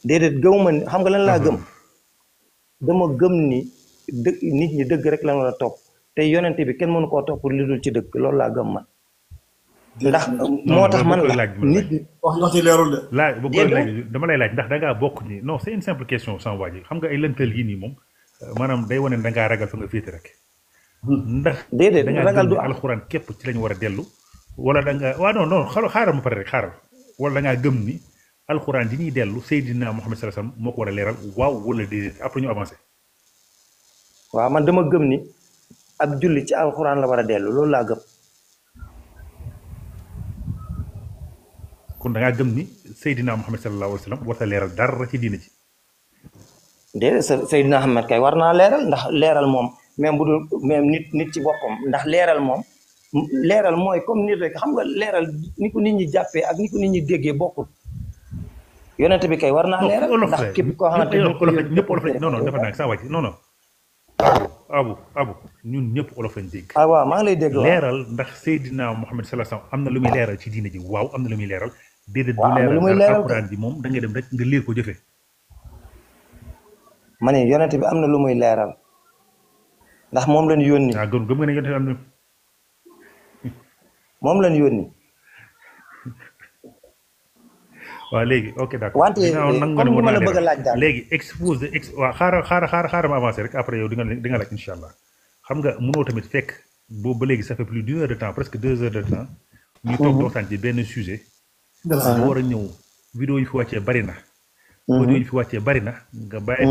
S5: déedéet gëmuma ni xam nga lan laa gëm. dama gëm ni nit ñi dëgg rek la war a topp te yonente bi kenn mënu koo topp li dul ci dëgg loolu laa gëm man. ndax moo tax man la nit ñi
S3: wax ci leerul de.
S2: laaj dama lay laaj ndax da ngaa bokk ni non c'est une simple question sans waa ji xam nga ay lëntal yi nii moom maanaam day wane da ngaa ragal fa nga féete rek. ndax
S5: déedéet ragal du
S2: am alxuraan képp ci lañu war a dellu. wala da nga waaw non xaaral ma pare rek xaaral wala da ngaa gëm ni alxuraan di ñuy dellu Seydina Muhammad sallallahu alayhi wasallam moo ko war a leeral waaw wala déedéet après ñu avancé.
S5: waaw man dama gëm ni ab julli ci alxuraan la war a dellu loolu laa gëm.
S2: kon da ngaa gëm ni Seydina Muhammad sallallahu alayhi wa sallam warta leeral dara ci diina ji.
S5: déedéet Seydina Muhammad kay war naa leeral ndax leeral moom même bu dul même nit ci boppam ndax leeral moom leeral mooy comme nit rek xam nga leeral ni ko nit ñi jàppee ak ni ko nit ñi déggee bokkul yonent bi kay war naa leeral ndax képp koo xamante
S2: ñëpp olof lañ non non dafa naag saa wàcc non non abu ñun ñëpp olof lañ dégg.
S5: ah waaw maa ngi lay dégg
S2: leeral ndax Seydina Muhammad sallallahu alayhi wa sallam am na lu muy leeral ci diina ji waaw am na lu muy leeral. déedéet du leeral alquran bi moom da ngay dem rek nga liir ko jëfee.
S5: ma ne yonent bi am na lu muy leeral ndax moom lañ yónni.
S2: ah gëm nga ne yonent bi am na.
S5: moom lañ yónni.
S2: waaw léegi ok d'accord.
S5: wante comme ni ma la bëgg a laaj daal
S2: léegi exposé waaw xaaral ma avancé rek après yow di nga laaj incha allah xam nga mënoo tamit fekk boobu ba léegi ça fait plus d'1 heure de temps presque 2 heures de temps. ñu toog di waxtaan ci benn sujet. mu war a ñëw vidéo yi fi wàccee bari na. audio yi fi wàccee bari na nga bàyyi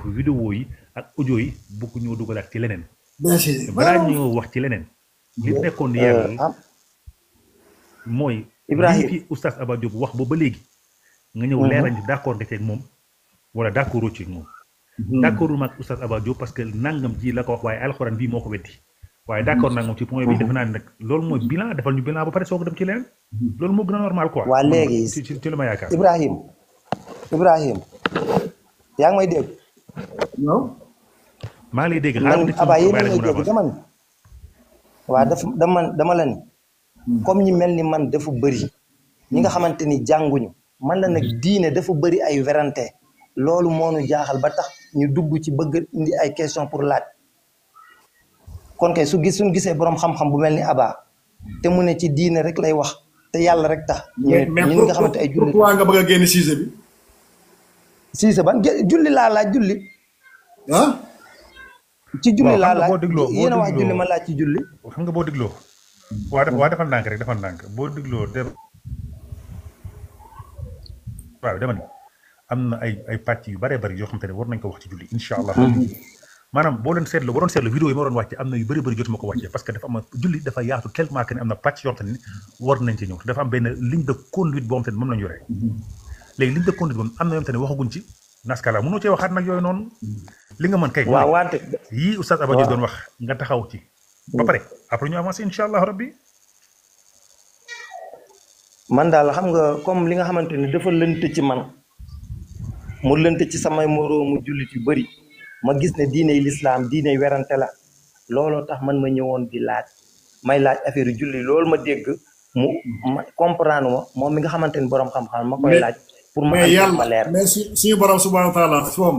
S2: ko vidéo yi ak audio yi bokk ñoo dugalaat ci leneen. balaa ñoo wax ci leneen. li nekkoon di yeewal mooy.
S5: Ibrahima
S2: fi oustaz Aba Diop wax ba léegi. nga ñëw leeral ni d'accord nga ceeg moom wala d'accord ci moom. d'accord ma ak oustaz Aba Diop parce que nangam ji la ko wax waaye alxuraan bii moo ko weddi. waaye d'accord nag moom ci point bi defe naa ne nag loolu mooy bilan defal ñu bilan ba pare soog a dem ci leneen. loolu moo gën a normal quoi.
S5: waa léegi
S2: ci lu ma yaakaar.
S5: Ibrahima yaa ngi may dégg.
S3: non.
S2: maa ngi lay dégg
S5: man Aba yéen a ngi may dégg dama ni. waa dama la ni. comme ñi mel ni man dafa bëri. ñi nga xamante ni jànguñu. man la nag diine dafa bëri ay werante. loolu moo ñu jaaxal ba tax ñu dugg ci bëgg indi ay question pour laaj. kon kay suñu gisee borom xam-xam bu mel ni Aba te mu ne ci diine rek lay wax te yàlla rek tax. ñu nga xamante ay julli
S3: pourquoi nga bëgg a génn sujet bi.
S5: sujet ban julli laa laaj julli.
S3: ah.
S5: ci julli laa laaj
S2: yéen
S5: a wax julli ma laaj ci julli.
S2: xam nga boo dégloo. waa defal ndànk rek defal ndànk boo dégloo waaw dama ni am na ay pàcc yu bëree bëri yoo xam te ne war nañ ko wax ci julli incha allah. maanaam boo leen seetloo waroon seetlu vidéo yi ma doon wàcce am na yu bëri jotuma ko wàccee parce que dafa am julli dafa yaatu tellement que ne am na pàcc yoo xam ne war nañ ci ñëw dafa am benn ligne de conduite boo xam te ne moom lañ yoree léegi ligne de conduite boobu am na yoo xam te ne waxaguñ ci naskala mënoo cee waxaat nag yooyu noonu li nga mën kay
S5: waaw wante
S2: yii oustaz Aba Diop doon wax nga taxaw ci ba pare après ñu avancé incha allah rabbi
S5: man daal xam nga comme li nga xamante ni dafa lënt ci man mu lënt ci samay moroomu jullit yu bëri ma gis ne diiney lislaam diiney werante la looloo tax man ma ñëwoon di laaj may laaj affaire julli loolu ma dégg mu comprendre ma moom mi nga xamante ni borom xam-xam ma koy laaj pour ma am ma leer
S3: mais suñu borom subhanahu wa taala foom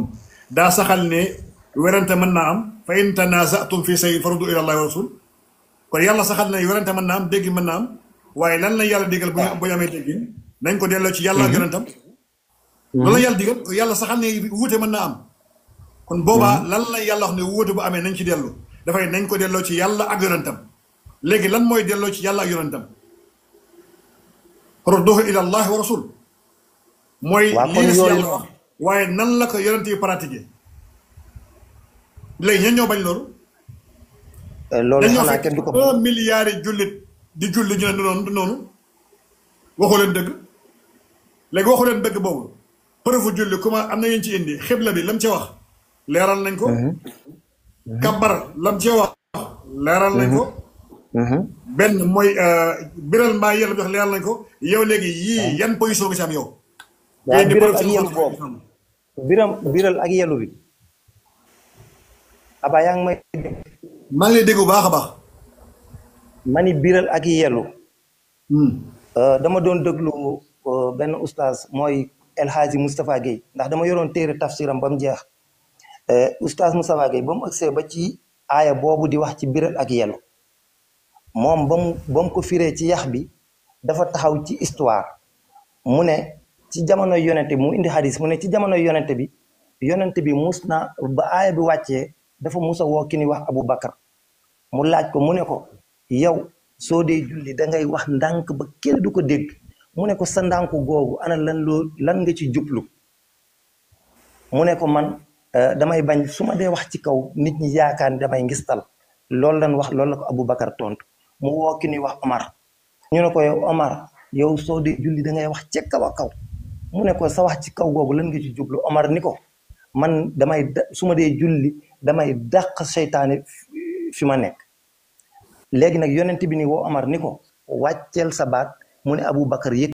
S3: daa saxal ne werante mën naa am fa in tanazatum fi shay'in faruddu ila allahi wa rasul kon yàlla saxal ne werante mën naa am dégg mën naa am waaye lan la yàlla digal bu ñu amee déggin nañ ko delloo ci yàlla ak yonentam loolu la yàlla digal yàlla saxal ne wuute mën naa am kon boobaa lan la yàlla wax ne wuute bu amee nañ ci dellu dafay nañ ko delloo ci yàlla ak yonentam léegi lan mooy delloo ci yàlla ak yonentam farudduhu ila allahi wa rasul mooy lii la si yàlla wax waaye nan la ko yonent yi pratiqué léegi ñan ñoo bañ loolu
S5: loolu xanaa kenn du ko
S3: 1 milliard yi jullit di julli ñu ne du noonu waxu leen dëgg léegi waxu leen dëgg boobu preuve julli comment am na yéen ci indi xibla bi lam ci wax leeral nañ ko kabar lam ci wax leeral nañ ko benn mooy biral mbaa yàlla bi wax leeral nañ ko yow léegi yii yan position nga ci am yow
S5: waaw biral ak yelu boobu biral ak yelu bi Aba yaa ngi may
S3: maa ngi lay dégg bu baax a baax
S5: mani biral ak yelu dama doon déglu benn oustaz mooy El Hadji Moustapha Gueye ndax dama yoroon téere tafsiram ba mu jeex oustaz Moustapha Gueye ba mu agsee ba ci aaya boobu di wax ci biral ak yelu moom ba mu ko firee ci yax bi dafa taxaw ci histoire mu ne ci jamono yonente bi mu indi hadis mu ne ci jamono yonente bi mus na ba aaya bi wàccee dafa musa woo ki ni wax Abu Bakar mu laaj ko mu ne ko yow soo dee julli da ngay wax ndànk ba kenn du ko dégg mu ne ko sa ndànku googu ana lan nga ci jublu mu ne ko man damay bañ su ma dee wax ci kaw nit ñi yaakaar ni damay ngistal loolu lan wax loolu la ko Abu Bakar tontu mu woo ki ni wax Omar ñu ne ko yow Omar yow soo dee julli da ngay wax ca kaw a kaw mu ne ko sa wax ci kaw googu lan nga ci jublu Omar ni ko man su ma dee julli damay dàq seytaane fi ma nekk léegi nag yonent bi ni woo Omar ni ko wàcceel sa baat mu ne Aboubacar yëg